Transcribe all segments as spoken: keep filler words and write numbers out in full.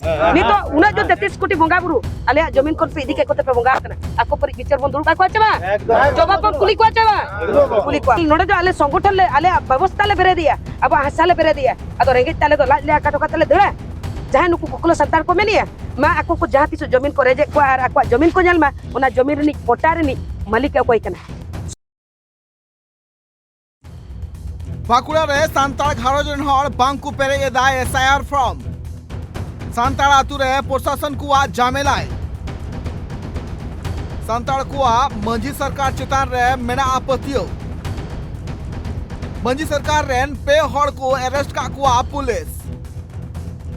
ᱱᱤᱛᱚᱜ ᱩᱱᱟᱹᱜ ᱡᱳᱨ ᱛᱮᱛᱨᱤᱥ ᱠᱳᱴᱤ ᱵᱚᱸᱜᱟ ᱵᱩᱨᱩ ᱟᱞᱮᱭᱟᱜ ᱡᱚᱢᱤᱱ ᱠᱷᱚᱱ ᱯᱮ ᱤᱫᱤ ᱠᱮᱫ ᱠᱚᱛᱮ ᱯᱮ ᱵᱚᱸᱜᱟ ᱟᱠᱟᱱᱟ, ᱟᱠᱚ ᱯᱟᱹᱨᱤᱡ ᱵᱤᱪᱟᱹᱨ ᱵᱚᱱ ᱫᱩᱲᱩᱵ ᱟᱠᱚᱣᱟ ᱪᱮ ᱵᱟᱝ? ᱮᱠᱫᱚᱢ᱾ ᱡᱚᱵᱟᱵ ᱵᱚᱱ ᱠᱩᱞᱤ ᱠᱚᱣᱟ ᱪᱮ ᱵᱟᱝ? ᱮᱠᱫᱚᱢ᱾ ᱠᱩᱞᱤ ᱠᱚᱣᱟ᱾ ᱱᱚᱰᱮ ᱫᱚ ᱟᱞᱮ ᱥᱚᱝᱜᱚᱴᱷᱚᱱ ᱞᱮ, ᱟᱞᱮᱭᱟᱜ ᱵᱮᱵᱚᱥᱛᱟ ᱞᱮ ᱵᱮᱨᱮᱫᱮᱜᱼᱟ, ᱟᱵᱚᱣᱟᱜ ᱦᱟᱥᱟ ᱞᱮ ᱵᱮᱨᱮᱫᱮᱜᱼᱟ, ᱟᱫᱚ ᱨᱮᱸᱜᱮᱡ ᱛᱟᱞᱮ ᱫᱚ ᱞᱟᱡ ᱞᱮ ᱟᱠᱟᱴ ᱠᱟᱛᱮ ᱞᱮ ᱫᱟᱹᱲᱟ? ᱡᱟᱦᱟᱸᱭ ᱱᱩᱠᱩ ᱠᱚᱠᱞᱚ ᱥᱟᱱᱛᱟᱲ ᱠᱚ ᱢᱮᱱᱮᱜᱼᱟ, ᱢᱟ ᱟᱠᱚ ᱠᱚ ᱡᱟᱦᱟᱸ ᱛᱤᱥᱚᱜ ᱡᱚᱢᱤᱱ ᱠᱚ ᱨᱮᱡᱮᱫ ᱠᱚᱣᱟ ᱟᱨ ᱟᱠᱚᱣᱟᱜ ᱡᱚᱢᱤᱱ ᱠᱚ ᱧᱮᱞ ᱢᱟ, ᱚᱱᱟ ᱡᱚᱢᱤᱱ ᱨᱤᱱᱤᱡ ᱯᱚᱴᱟ ᱨᱤᱱᱤᱡ ᱢᱟᱹᱞᱤᱠ ᱚᱠᱚᱭ ᱠᱟᱱᱟ? ᱵᱟᱸᱠᱩᱲᱟ ᱨᱮ ᱥᱟᱱᱛᱟᱲ ᱜᱷᱟᱨᱚᱸᱡᱽ ᱨᱮᱱ ᱦᱚᱲ ᱵᱟᱝ ᱠᱚ ᱯᱮᱨᱮᱡ ᱮᱫᱟ S I R form. Santal ᱟᱛᱳ ᱨᱮ ᱯᱨᱚᱥᱟᱥᱚᱱ ᱠᱚᱣᱟᱜ ᱡᱟᱢᱮᱞᱟᱭ᱾ ᱥᱟᱱᱛᱟᱲ ᱠᱚᱣᱟᱜ ᱢᱟᱹᱡᱷᱤ ᱥᱚᱨᱠᱟᱨ ᱪᱮᱛᱟᱱ ᱨᱮ ᱢᱮᱱᱟᱜᱼᱟ ᱯᱟᱹᱛᱭᱟᱹᱣ᱾ ᱢᱟᱹᱡᱷᱤ ᱥᱚᱨᱠᱟᱨ ᱨᱮᱱ ᱯᱮ ᱦᱚᱲ ᱠᱚ ᱮᱨᱮᱥᱴ ᱠᱟᱜ ᱠᱚᱣᱟ ᱯᱩᱞᱤᱥ᱾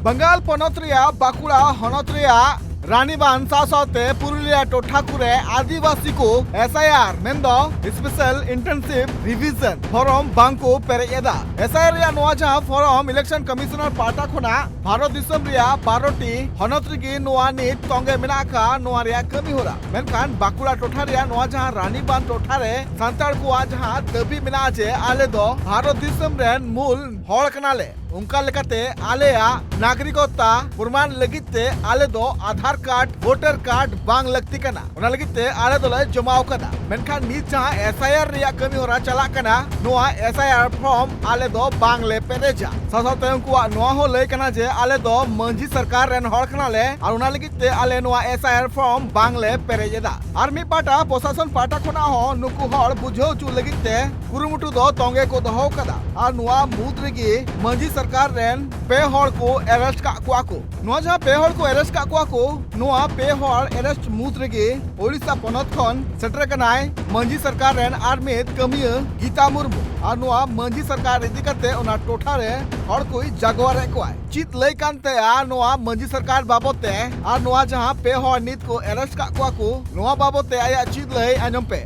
ᱵᱟᱝᱜᱟᱞ ᱯᱚᱱᱚᱛ ᱨᱮᱭᱟᱜ ᱵᱟᱸᱠᱩᱲᱟ ᱦᱚᱱᱚᱛ ᱨᱮᱭᱟᱜ ᱨᱟᱱᱤᱵᱟᱸᱫᱷ ᱥᱟᱶ ᱥᱟᱶᱛᱮ ᱯᱩᱨᱩᱞᱤᱭᱟ ᱴᱚᱴᱷᱟ ᱠᱚᱨᱮ ᱟᱹᱫᱤᱵᱟᱹᱥᱤ ᱠᱚ ᱮᱥ ᱟᱭ ᱟᱨ ᱢᱮᱱᱫᱚ ᱥᱯᱮᱥᱟᱞ ᱤᱱᱴᱮᱱᱥᱤᱵᱷ ᱨᱤᱵᱷᱤᱡᱚᱱ ᱯᱷᱚᱨᱚᱢ ᱵᱟᱝ ᱠᱚ ᱯᱮᱨᱮᱡ ᱮᱫᱟ᱾ ᱮᱥ ᱟᱭ ᱟᱨ ᱨᱮᱭᱟᱜ ᱱᱚᱣᱟ ᱡᱟᱦᱟᱸ ᱯᱷᱚᱨᱚᱢ ᱤᱞᱮᱠᱥᱚᱱ ᱠᱚᱢᱤᱥᱚᱱᱟᱨ ᱯᱟᱦᱴᱟ ᱠᱷᱚᱱᱟᱜ ᱵᱷᱟᱨᱚᱛ ᱫᱤᱥᱚᱢ ᱨᱮᱭᱟᱜ ᱵᱟᱨᱚ ᱴᱤ ᱦᱚᱱᱚᱛ ᱨᱮᱜᱮ ᱱᱚᱣᱟ ᱱᱤᱛ ᱛᱚᱸᱜᱮ ᱢᱮᱱᱟᱜ ᱟᱠᱟᱫ ᱱᱚᱣᱟ ᱨᱮᱭᱟᱜ ᱠᱟᱹᱢᱤ ᱦᱚᱨᱟ᱾ ᱢᱮᱱᱠᱷᱟᱱ ᱵᱟᱸᱠᱩᱲᱟ ᱴᱚᱴᱷᱟ ᱨᱮᱭᱟᱜ ᱱᱚᱣᱟ ᱡᱟᱦᱟᱸ ᱨᱟᱱᱤᱵᱟᱸᱫᱷ ᱴᱚᱴᱷᱟ ᱨᱮ ᱥᱟᱱᱛᱟᱲ ᱠᱚᱣᱟᱜ ᱡᱟᱦᱟᱸ ᱫᱟᱹᱵᱤ ᱢᱮᱱᱟᱜᱼᱟ ᱡᱮ ᱟᱞᱮ ᱫᱚ ᱵᱷᱟᱨᱚᱛ ᱫᱤᱥᱚᱢ ᱨᱮᱱ ᱢᱩᱞ ᱦᱚᱲ ᱠᱟᱱᱟᱞᱮ, ᱚᱱᱠᱟ ᱞᱮᱠᱟᱛᱮ ᱟᱞᱮᱭᱟᱜ ᱱᱟᱜᱚᱨᱤᱠᱚᱛᱟ ᱯᱨᱚᱢᱟᱱ ᱞᱟᱹᱜᱤᱫ ᱛᱮ ᱟᱞᱮ ᱫᱚ ᱟᱫᱷᱟᱨ ᱠᱟᱨᱰ, ᱵᱷᱳᱴᱟᱨ ᱠᱟᱨᱰ ᱵᱟᱝ ᱞᱟᱹᱠᱛᱤ ᱠᱟᱱᱟ᱾ ᱚᱱᱟ ᱞᱟᱹᱜᱤᱫ ᱛᱮ ᱟᱞᱮ ᱫᱚᱞᱮ ᱡᱚᱢᱟᱣ ᱠᱟᱫᱟ᱾ ᱢᱮᱱᱠᱷᱟᱱ ᱱᱤᱛ ᱡᱟᱦᱟᱸ ᱮᱥ ᱟᱭ ᱟᱨ ᱨᱮᱭᱟᱜ ᱠᱟᱹᱢᱤ ᱦᱚᱨᱟ ᱪᱟᱞᱟᱜ ᱠᱟᱱᱟ, ᱱᱚᱣᱟ ᱮᱥ ᱟᱭ ᱟᱨ ᱯᱷᱚᱨᱢ ᱟᱞᱮ ᱫᱚ ᱵᱟᱝ ᱞᱮ ᱯᱮᱨᱮᱡᱟ᱾ ᱥᱟᱶ ᱥᱟᱶᱛᱮ ᱩᱱᱠᱩᱣᱟᱜ ᱱᱚᱣᱟ ᱦᱚᱸ ᱞᱟᱹᱭ ᱠᱟᱱᱟ ᱡᱮ ᱟᱞᱮ ᱫᱚ ᱢᱟᱹᱡᱷᱤ ᱥᱚᱨᱠᱟᱨ ᱨᱮᱱ ᱦᱚᱲ ᱠᱟᱱᱟᱞᱮ ᱟᱨ ᱚᱱᱟ ᱞᱟᱹᱜᱤᱫ ᱛᱮ ᱟᱞᱮ ᱱᱚᱣᱟ ᱮᱥ ᱟᱭ ᱟᱨ ᱯᱷᱚᱨᱢ ᱵᱟᱝ ᱞᱮ ᱯᱮᱨᱮᱡ ᱮᱫᱟ᱾ ᱟᱨ ᱢᱤᱫ ᱯᱟᱦᱴᱟ ᱯᱨᱚᱥᱟᱥᱚᱱ ᱯᱟᱦᱴᱟ ᱠᱷᱚᱱᱟᱜ ᱦᱚᱸ ᱱᱩᱠᱩ ᱦᱚᱲ ᱵᱩᱡᱷᱟᱹᱣ ᱦᱚᱪᱚ ᱞᱟᱹᱜᱤᱫ ᱛᱮ ᱠᱩᱨᱩᱢᱩᱴᱩ ᱫᱚ ᱛᱚᱸᱜᱮ ᱠᱚ ᱫᱚᱦᱚ ᱟᱠᱟᱫᱟ᱾ ᱟᱨ ᱱᱚᱣᱟ ᱢᱩᱫᱽ ᱨᱮᱜᱮ ᱢᱟᱹᱡᱷᱤ ᱥᱚᱨᱠᱟᱨ ᱨᱮᱱ ᱯᱮ ᱦᱚᱲ ᱠᱚ ᱮᱨᱮᱥᱴ ᱠᱟᱜ ᱠᱚᱣᱟ ᱠᱚ᱾ ᱱᱚᱣᱟ ᱡᱟᱦᱟᱸ ᱯᱮ ᱦᱚᱲ ᱠᱚ ᱮᱨᱮᱥᱴ ᱠᱟᱜ ᱠᱚᱣᱟ ᱠᱚ, ᱱᱚᱣᱟ ᱯᱮ ᱦᱚᱲ ᱮᱨᱮᱥᱴ ᱢᱩᱫᱽ ᱨᱮᱜᱮ ᱳᱰᱤᱥᱟ ᱯᱚᱱᱚᱛ ᱠᱷᱚᱱ ᱥᱮᱴᱮᱨ ᱠᱟᱱᱟᱭ ᱢᱟᱹᱡᱷᱤ ᱥᱚᱨᱠᱟᱨ ᱨᱮᱱ ᱟᱨ ᱢᱤᱫ ᱠᱟᱹᱢᱤᱭᱟᱹ ᱜᱤᱛᱟ ᱢᱩᱨᱢᱩ᱾ ᱟᱨ ᱱᱚᱣᱟ ᱢᱟᱹᱡᱷᱤ ᱥᱚᱨᱠᱟᱨ ᱤᱫᱤ ᱠᱟᱛᱮ ᱚᱱᱟ ᱴᱚᱴᱷᱟ ᱨᱮ ᱦᱚᱲ ᱠᱚᱭ ᱡᱟᱜᱣᱟᱨᱮᱫ ᱠᱚᱣᱟᱭ᱾ ᱪᱮᱫ ᱞᱟᱹᱭ ᱠᱟᱱ ᱛᱟᱭᱟ ᱱᱚᱣᱟ ᱢᱟᱹᱡᱷᱤ ᱥᱚᱨᱠᱟᱨ ᱵᱟᱵᱚᱫ ᱛᱮ ᱟᱨ ᱱᱚᱣᱟ ᱡᱟᱦᱟᱸ ᱯᱮ ᱦᱚᱲ ᱱᱤᱛ ᱠᱚ ᱮᱨᱮᱥᱴ ᱠᱟᱜ ᱠᱚᱣᱟ ᱠᱚ, ᱱᱚᱣᱟ ᱵᱟᱵᱚᱫ ᱛᱮ ᱟᱭᱟᱜ ᱪᱮᱫ ᱞᱟᱹᱭ ᱟᱸᱡᱚᱢ ᱯᱮ᱾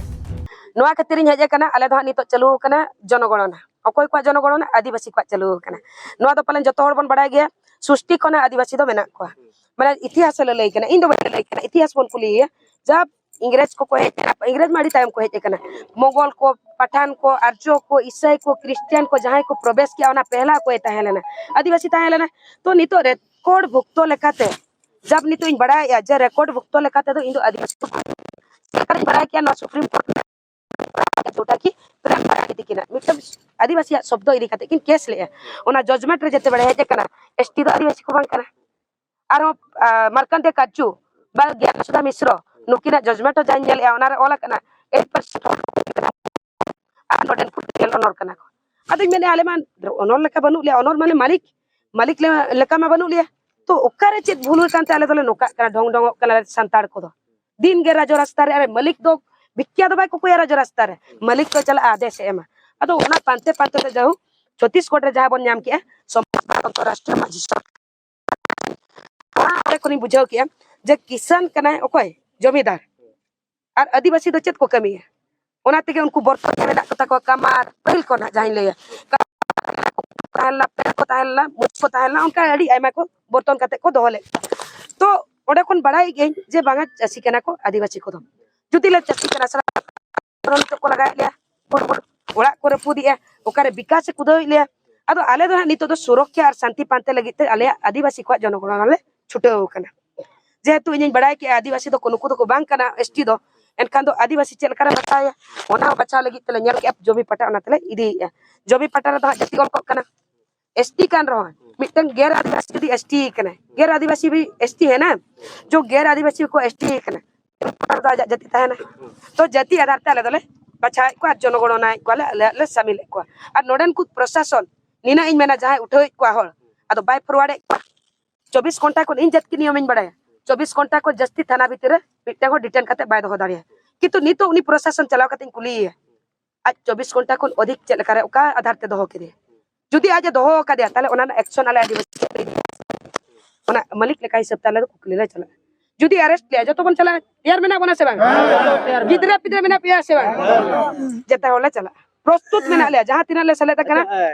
ᱱᱚᱣᱟ ᱠᱷᱟᱹᱛᱤᱨ ᱤᱧ ᱦᱮᱡ ᱟᱠᱟᱱᱟ᱾ ᱟᱞᱮ ᱫᱚ ᱦᱟᱸᱜ ᱱᱤᱛᱚᱜ ᱪᱟᱹᱞᱩ ᱟᱠᱟᱱᱟ ᱡᱚᱱᱚᱜᱚᱬᱚᱱᱟ᱾ ᱚᱠᱚᱭ ᱠᱚᱣᱟᱜ ᱡᱚᱱᱚᱜᱚᱬᱚᱱᱟ? ᱟᱹᱫᱤᱵᱟᱹᱥᱤ ᱠᱚᱣᱟᱜ ᱪᱟᱹᱞᱩ ᱟᱠᱟᱱᱟ᱾ ᱱᱚᱣᱟ ᱫᱚ ᱯᱟᱞᱮᱱ ᱡᱚᱛᱚ ᱦᱚᱲ ᱵᱚᱱ ᱵᱟᱲᱟᱭ ᱜᱮᱭᱟ, ᱥᱩᱥᱴᱤ ᱠᱷᱚᱱᱟᱜ ᱟᱹᱫᱤᱵᱟᱹᱥᱤ ᱫᱚ ᱢᱮᱱᱟᱜ ᱠᱚᱣᱟ᱾ ᱢᱟᱱᱮ ᱤᱛᱤᱦᱟᱥ ᱞᱮ ᱞᱟᱹᱭ ᱠᱟᱱᱟ, ᱤᱧ ᱫᱚ ᱵᱟᱹᱧ ᱞᱟᱹᱭ ᱠᱟᱱᱟ, ᱤᱛᱤᱦᱟᱥ ᱵᱚᱱ ᱠᱩᱞᱤᱭᱮᱭᱟ᱾ ᱡᱟ ᱤᱝᱨᱮᱡᱽ ᱠᱚᱠᱚ ᱦᱮᱡ ᱮᱱᱟ, ᱤᱝᱨᱮᱡᱽ ᱢᱟ ᱟᱹᱰᱤ ᱛᱟᱭᱚᱢ ᱠᱚ ᱦᱮᱡ ᱟᱠᱟᱱᱟ, ᱢᱚᱜᱚᱞ ᱠᱚ, ᱯᱟᱴᱷᱟᱱ ᱠᱚ, ᱟᱨᱡᱚ ᱠᱚ, ᱤᱥᱟᱹᱭ ᱠᱚ, ᱠᱷᱨᱤᱥᱴᱤᱭᱟᱱ ᱠᱚ, ᱡᱟᱦᱟᱸᱭ ᱠᱚ ᱯᱨᱚᱵᱮᱥ ᱠᱮᱜᱼᱟ, ᱚᱱᱟ ᱯᱮᱦᱞᱟ ᱚᱠᱚᱭ ᱛᱟᱦᱮᱸ ᱞᱮᱱᱟ? ᱟᱹᱫᱤᱵᱟᱹᱥᱤ ᱛᱟᱦᱮᱸ ᱞᱮᱱᱟ᱾ ᱛᱚ ᱱᱤᱛᱚᱜ ᱨᱮ ᱨᱮᱠᱚᱨᱰ ᱵᱷᱩᱠᱛᱚ ᱞᱮᱠᱟᱛᱮ, ᱡᱟᱵ ᱱᱤᱛᱚᱜ ᱤᱧ ᱵᱟᱲᱟᱭᱮᱫᱼᱟ ᱡᱮ ᱨᱮᱠᱚᱨᱰ ᱵᱷᱩᱠᱛᱚ ᱞᱮᱠᱟᱛᱮ ᱫᱚ ᱤᱧ ᱫᱚ ᱟᱹᱫᱤᱵᱟᱹᱥᱤ ᱠᱚ ᱪᱮᱫ ᱞᱮᱠᱟᱧ ᱵᱟᱲᱟᱭ ᱠᱮᱭᱟ ᱱᱚᱣᱟ ᱥᱩᱯᱨᱤᱢ ᱠᱳᱨᱴ ᱡᱮᱴᱟ ᱠᱤ ᱯᱨᱮᱢ ᱵᱟᱲᱟ ᱠᱮᱫᱮ ᱠᱤᱱᱟ, ᱢᱤᱫᱴᱟᱝ ᱟᱹᱫᱤᱵᱟᱹᱥᱤᱭᱟᱜ ᱥᱚᱵᱫᱚ ᱤᱫᱤ ᱠᱟᱛᱮ ᱠᱤᱱ ᱠᱮᱥ ᱞᱮᱜᱼᱟ᱾ ᱚᱱᱟ ᱡᱟᱡᱽᱢᱮᱱᱴ ᱨᱮ ᱡᱮᱛᱮ ᱵᱟᱲᱟᱭ ᱦᱮᱡ ᱟᱠᱟᱱᱟ, ᱮᱥᱴᱤ ᱫᱚ ᱟᱹᱫᱤᱵᱟᱹᱥᱤ ᱠᱚ ᱵᱟᱝ ᱠᱟᱱᱟ᱾ ᱟᱨᱦᱚᱸ ᱟᱨ ᱢᱟᱨᱠᱟᱱᱰᱮᱭ ᱠᱟᱪᱪᱩ ᱵᱟ ᱜᱮᱭᱟᱱ ᱥᱩᱫᱷᱟ ᱢᱤᱥᱨᱚ, ᱱᱩᱠᱤᱱᱟᱜ ᱡᱟᱡᱽᱢᱮᱱᱴ ᱦᱚᱸ ᱡᱟᱧ ᱧᱮᱞᱮᱜᱼᱟ, ᱚᱱᱟᱨᱮ ᱚᱞ ᱟᱠᱟᱱᱟ ᱮᱭᱤᱴ ᱯᱟᱨᱥᱮᱱᱴ ᱦᱚᱲ ᱠᱚ ᱠᱩᱞᱤ ᱠᱟᱱᱟ ᱟᱨ ᱱᱚᱰᱮᱱ ᱠᱚ ᱡᱮᱞ ᱚᱱᱚᱨ ᱠᱟᱱᱟ ᱠᱚ᱾ ᱟᱫᱚᱧ ᱢᱮᱱᱮᱫᱼᱟ, ᱟᱞᱮ ᱢᱟ ᱚᱱᱚᱨ ᱞᱮᱠᱟ ᱵᱟᱹᱱᱩᱜ ᱞᱮᱭᱟ, ᱚᱱᱚᱨ ᱢᱟᱱᱮ ᱢᱟᱹᱞᱤᱠ, ᱢᱟᱹᱞᱤᱠ ᱞᱮ- ᱞᱮᱠᱟ ᱢᱟ ᱵᱟᱹᱱᱩᱜ ᱞᱮᱭᱟ᱾ ᱛᱚ ᱚᱠᱟᱨᱮ ᱪᱮᱫ ᱵᱷᱩᱞ ᱦᱩᱭ ᱠᱟᱱᱛᱮ ᱟᱞᱮ ᱫᱚᱞᱮ ᱱᱚᱝᱠᱟᱜ ᱠᱟᱱᱟ, ᱰᱷᱚᱝ ᱰᱷᱚᱝᱚᱜ ᱠᱟᱱᱟ ᱞᱮ ᱥᱟᱱᱛᱟᱲ ᱠᱚᱫᱚ? ᱫᱤᱱ ᱜᱮ ᱨᱟᱡᱽ ᱨᱟᱥᱛᱟ ᱨᱮ, ᱟᱨ ᱢᱟᱹᱞᱤᱠ ᱫᱚ ᱵᱷᱤᱠᱠᱟ ᱫᱚ ᱵᱟᱭ ᱠᱚᱠᱚᱭᱟ ᱨᱟᱡᱽ ᱨᱟᱥᱛᱟ ᱨᱮ, ᱢᱟᱹᱞᱤᱠ ᱫᱚ ᱪᱟᱞᱟᱜᱼᱟ ᱟᱫᱮᱥ ᱮ ᱮᱢᱟ᱾ ᱟᱫᱚ ᱚᱱᱟ ᱯᱟᱱᱛᱮ ᱯᱟᱱᱛᱮ ᱛᱮ ᱡᱟᱭᱦᱳᱠ ᱪᱷᱚᱛᱤᱥᱜᱚᱲ ᱨᱮ ᱡᱟᱦᱟᱸ ᱵᱚᱱ ᱧᱟᱢ ᱠᱮᱜᱼᱟ ᱥᱚᱢᱟᱡᱽ ᱵᱟᱨ ᱚᱱᱛᱚᱨᱨᱟᱥᱴᱨᱤᱭᱚ ᱢᱟᱹᱡᱷᱤ ᱥᱚᱵᱷᱟ, ᱚᱱᱟ ᱚᱸᱰᱮ ᱠᱷᱚᱱᱤᱧ ᱵᱩᱡᱷᱟᱹᱣ ᱠᱮᱜᱼᱟ ᱡᱮ ᱠᱤᱥᱟᱱ ᱠᱟᱱᱟᱭ ᱚᱠᱚᱭ? ᱡᱚᱢᱤᱫᱟᱨ᱾ ᱟᱨ ᱟᱹᱫᱤᱵᱟᱹᱥᱤ ᱫᱚ ᱪᱮᱫ ᱠᱚ ᱠᱟᱹᱢᱤᱭᱟ? ᱚᱱᱟ ᱛᱮᱜᱮ ᱩᱱᱠᱩ ᱵᱚᱨᱛᱚᱱ ᱨᱮ ᱢᱮᱱᱟᱜ ᱠᱚᱛᱟ ᱠᱚᱣᱟ ᱠᱟᱢᱟᱨ, ᱯᱟᱹᱦᱤᱞ ᱠᱷᱚᱱᱟᱜ ᱡᱟᱦᱟᱸᱧ ᱞᱟᱹᱭᱟ, ᱛᱟᱦᱮᱸ ᱞᱮᱱᱟ, ᱯᱮ ᱠᱚ ᱛᱟᱦᱮᱸ ᱞᱮᱱᱟ, ᱢᱩᱪ ᱠᱚ ᱛᱟᱦᱮᱸ ᱞᱮᱱᱟ, ᱚᱱᱠᱟ ᱟᱹᱰᱤ ᱟᱭᱢᱟ ᱠᱚ ᱵᱚᱨᱛᱚᱱ ᱠᱟᱛᱮ ᱠᱚ ᱫᱚᱦᱚ ᱞᱮᱫ ᱠᱚᱣᱟ᱾ ᱛᱚ ᱚᱸᱰᱮ ᱠᱷᱚᱱ ᱵᱟᱲᱟᱭ ᱜᱤᱭᱟᱹᱧ ᱡᱮ ᱵᱟᱝᱟ ᱪᱟᱹᱥᱤ ᱠᱟᱱᱟ ᱠᱚ ᱟᱹᱫᱤᱵᱟᱹᱥᱤ ᱠᱚᱫᱚ᱾ ᱡᱩᱫᱤ ᱞᱮ ᱪᱟᱹᱥᱤ ᱠᱟᱱᱟ, ᱥᱟᱨᱟ ᱱᱤᱛᱚᱜ ᱠᱚ ᱞᱟᱜᱟᱭᱮᱫ ᱞᱮᱭᱟ, ᱦᱚᱲ ᱵᱚᱱ ᱚᱲᱟᱜ ᱠᱚ ᱨᱟᱹᱯᱩᱫᱮᱜᱼᱟ, ᱚᱠᱟᱨᱮ ᱵᱤᱠᱟᱥ ᱮ ᱠᱩᱫᱟᱹᱣᱮᱫ ᱞᱮᱭᱟ᱾ ᱟᱫᱚ ᱟᱞᱮ ᱫᱚ ᱦᱟᱸᱜ ᱱᱤᱛᱚᱜ ᱫᱚ ᱥᱩᱨᱚᱠᱠᱷᱟ ᱟᱨ ᱥᱟᱱᱛᱤ ᱯᱟᱱᱛᱮ ᱞᱟᱹᱜᱤᱫ ᱛᱮ ᱟᱞᱮᱭᱟᱜ ᱟᱹᱫᱤᱵᱟᱹᱥᱤ ᱠᱚᱣᱟᱜ ᱡᱚᱱᱚᱜᱚᱬᱚᱱᱟ ᱞᱮ ᱪᱷᱩᱴᱟᱹᱣ ᱟᱠᱟᱱᱟ᱾ ᱡᱮᱦᱮᱛᱩ ᱤᱧᱤᱧ ᱵᱟᱲᱟᱭ ᱠᱮᱜᱼᱟ ᱟᱹᱫᱤᱵᱟᱹᱥᱤ ᱫᱚ ᱱᱩᱠᱩ ᱫᱚᱠᱚ ᱵᱟᱝ ᱠᱟᱱᱟ ᱮᱥᱴᱤ ᱫᱚ, ᱮᱱᱠᱷᱟᱱ ᱫᱚ ᱟᱹᱫᱤᱵᱟᱹᱥᱤ ᱪᱮᱫ ᱞᱮᱠᱟᱨᱮ ᱵᱟᱪᱷᱟᱣᱮᱭᱟ, ᱚᱱᱟ ᱦᱚᱸ ᱵᱟᱪᱷᱟᱣ ᱞᱟᱹᱜᱤᱫ ᱛᱮᱞᱮ ᱧᱮᱞ ᱠᱮᱜᱼᱟ, ᱡᱚᱢᱤ ᱯᱟᱴᱟ ᱚᱱᱟ ᱛᱮᱞᱮ ᱤᱫᱤᱭᱮᱜᱼᱟ᱾ ᱡᱚᱢᱤ ᱯᱟᱴᱟ ᱨᱮᱫᱚ ᱦᱟᱸᱜ ᱡᱟᱹᱛᱤ ᱚᱞ ᱠᱚᱜ ᱠᱟᱱᱟ, ᱮᱥᱴᱤ ᱠᱟᱱ ᱨᱮᱦᱚᱸ ᱢᱤᱫᱴᱟᱝ ᱜᱮᱨ ᱟᱹᱫᱤᱵᱟᱹᱥᱤ ᱡᱩᱫᱤ ᱮᱥᱴᱤ ᱠᱟᱱᱟᱭ, ᱜᱮᱨ ᱟᱹᱫᱤᱵᱟᱹᱥᱤ ᱵᱷᱤ ᱮᱥᱴᱤ ᱦᱮᱱᱟ, ᱡᱚ ᱜᱮᱨ ᱟᱹᱫᱤᱵᱟᱹᱥᱤ ᱠᱚ ᱮᱥᱴᱤ ᱠᱟᱱᱟ, ᱚᱱᱟ ᱨᱮᱫᱚ ᱟᱡᱟᱜ ᱡᱟᱹᱛᱤ ᱛᱟᱦᱮᱱᱟ᱾ ᱛᱚ ᱡᱟᱹᱛᱤ ᱟᱫᱷᱟᱨ ᱛᱮ ᱟᱞᱮ ᱫᱚᱞᱮ ᱵᱟᱪᱷᱟᱣᱮᱫ ᱠᱚᱣᱟ ᱟᱨ ᱡᱚᱱᱚᱜᱚᱬᱚᱱᱟᱭᱮᱫ ᱠᱚᱣᱟᱞᱮ, ᱟᱞᱮ ᱞᱮ ᱥᱟᱢᱤᱞᱮᱫ ᱠᱚᱣᱟ᱾ ᱟᱨ ᱱᱚᱰᱮᱱ ᱠᱚ ᱯᱨᱚᱥᱟᱥᱚᱱ ᱱᱤᱱᱟᱹᱜ ᱤᱧ ᱢᱮᱱᱟ, ᱡᱟᱦᱟᱸᱭ ᱩᱴᱷᱟᱹᱣᱮᱫ ᱠᱚᱣᱟ ᱦᱚᱲ, ᱟᱫᱚ ᱵᱟᱭ ᱯᱷᱚᱨᱣᱟᱨᱰᱮᱫ ᱠᱚᱣᱟ᱾ ᱪᱚᱵᱵᱤᱥ ᱜᱷᱚᱱᱴᱟ ᱠᱷᱚᱱ ᱤᱧ ᱡᱟᱹᱛᱠᱤ ᱱᱤᱭᱚᱢᱤᱧ ᱵᱟᱲᱟᱭᱟ, ᱪᱚᱵᱵᱤᱥ ᱜᱷᱚᱱᱴᱟ ᱠᱷᱚᱱ ᱡᱟᱹᱥᱛᱤ ᱛᱷᱟᱱᱟ ᱵᱷᱤᱛᱤᱨ ᱨᱮ ᱢᱤᱫᱴᱟᱝ ᱦᱚᱸ ᱰᱤᱴᱮᱱ ᱠᱟᱛᱮ ᱵᱟᱭ ᱫᱚᱦᱚ ᱫᱟᱲᱮᱭᱟᱜᱼᱟ᱾ ᱠᱤᱱᱛᱩ ᱱᱤᱛᱚᱜ ᱩᱱᱤ ᱯᱨᱚᱥᱟᱥᱚᱱ ᱪᱟᱞᱟᱣ ᱠᱟᱛᱮ ᱤᱧ ᱠᱩᱞᱤᱭᱮᱭᱟ, ᱟᱡ ᱪᱚᱵᱵᱤᱥ ᱜᱷᱚᱱᱴᱟ ᱠᱷᱚᱱ ᱚᱫᱷᱤᱠ ᱪᱮᱫ ᱞᱮᱠᱟᱨᱮ, ᱚᱠᱟ ᱟᱫᱷᱟᱨ ᱛᱮ ᱫᱚᱦᱚ ᱠᱮᱫᱮᱭᱟ? ᱡᱩᱫᱤ ᱟᱡ ᱮ ᱫᱚᱦᱚ ᱟᱠᱟᱫᱮᱭᱟ, ᱛᱟᱦᱞᱮ ᱚᱱᱟ ᱨᱮᱱᱟᱜ ᱮᱠᱥᱚᱱ ᱟᱞᱮ ᱟᱹᱫᱤᱵᱟᱹᱥᱤ ᱪᱮᱫ ᱞᱮ ᱤᱫᱤᱭᱟ? ᱚᱱᱟ ᱢᱟᱹᱞᱤᱠ ᱞᱮᱠᱟ ᱦᱤᱥᱟᱹᱵ ᱛᱮ ᱟᱞᱮ ᱫᱚ ᱠᱩᱠᱞᱤ ᱞᱮ ᱪᱟᱞᱟᱜᱼᱟ᱾ ᱡᱩᱫᱤ ᱟᱨᱮᱥᱴ ᱞᱮᱭᱟ, ᱡᱚᱛᱚ ᱵᱚᱱ ᱪᱟᱞᱟᱜᱼᱟ᱾ ᱛᱮᱭᱟᱨ ᱢᱮᱱᱟᱜ ᱵᱚᱱᱟ ᱥᱮ ᱵᱟᱝ? ᱜᱤᱫᱽᱨᱟᱹ ᱯᱤᱫᱽᱨᱟᱹ ᱢᱮᱱᱟᱜ ᱯᱮᱭᱟ ᱥᱮ ᱵᱟᱝ? ᱡᱚᱛᱚ ᱦᱚᱲ ᱞᱮ ᱪᱟᱞᱟᱜᱼᱟ, ᱯᱨᱚᱥᱛᱩᱛ ᱢᱮᱱᱟᱜ ᱞᱮᱭᱟ, ᱡᱟᱦᱟᱸ ᱛᱤᱱᱟᱹᱜ ᱞᱮ ᱥᱮᱞᱮᱫ ᱟᱠᱟᱱᱟ᱾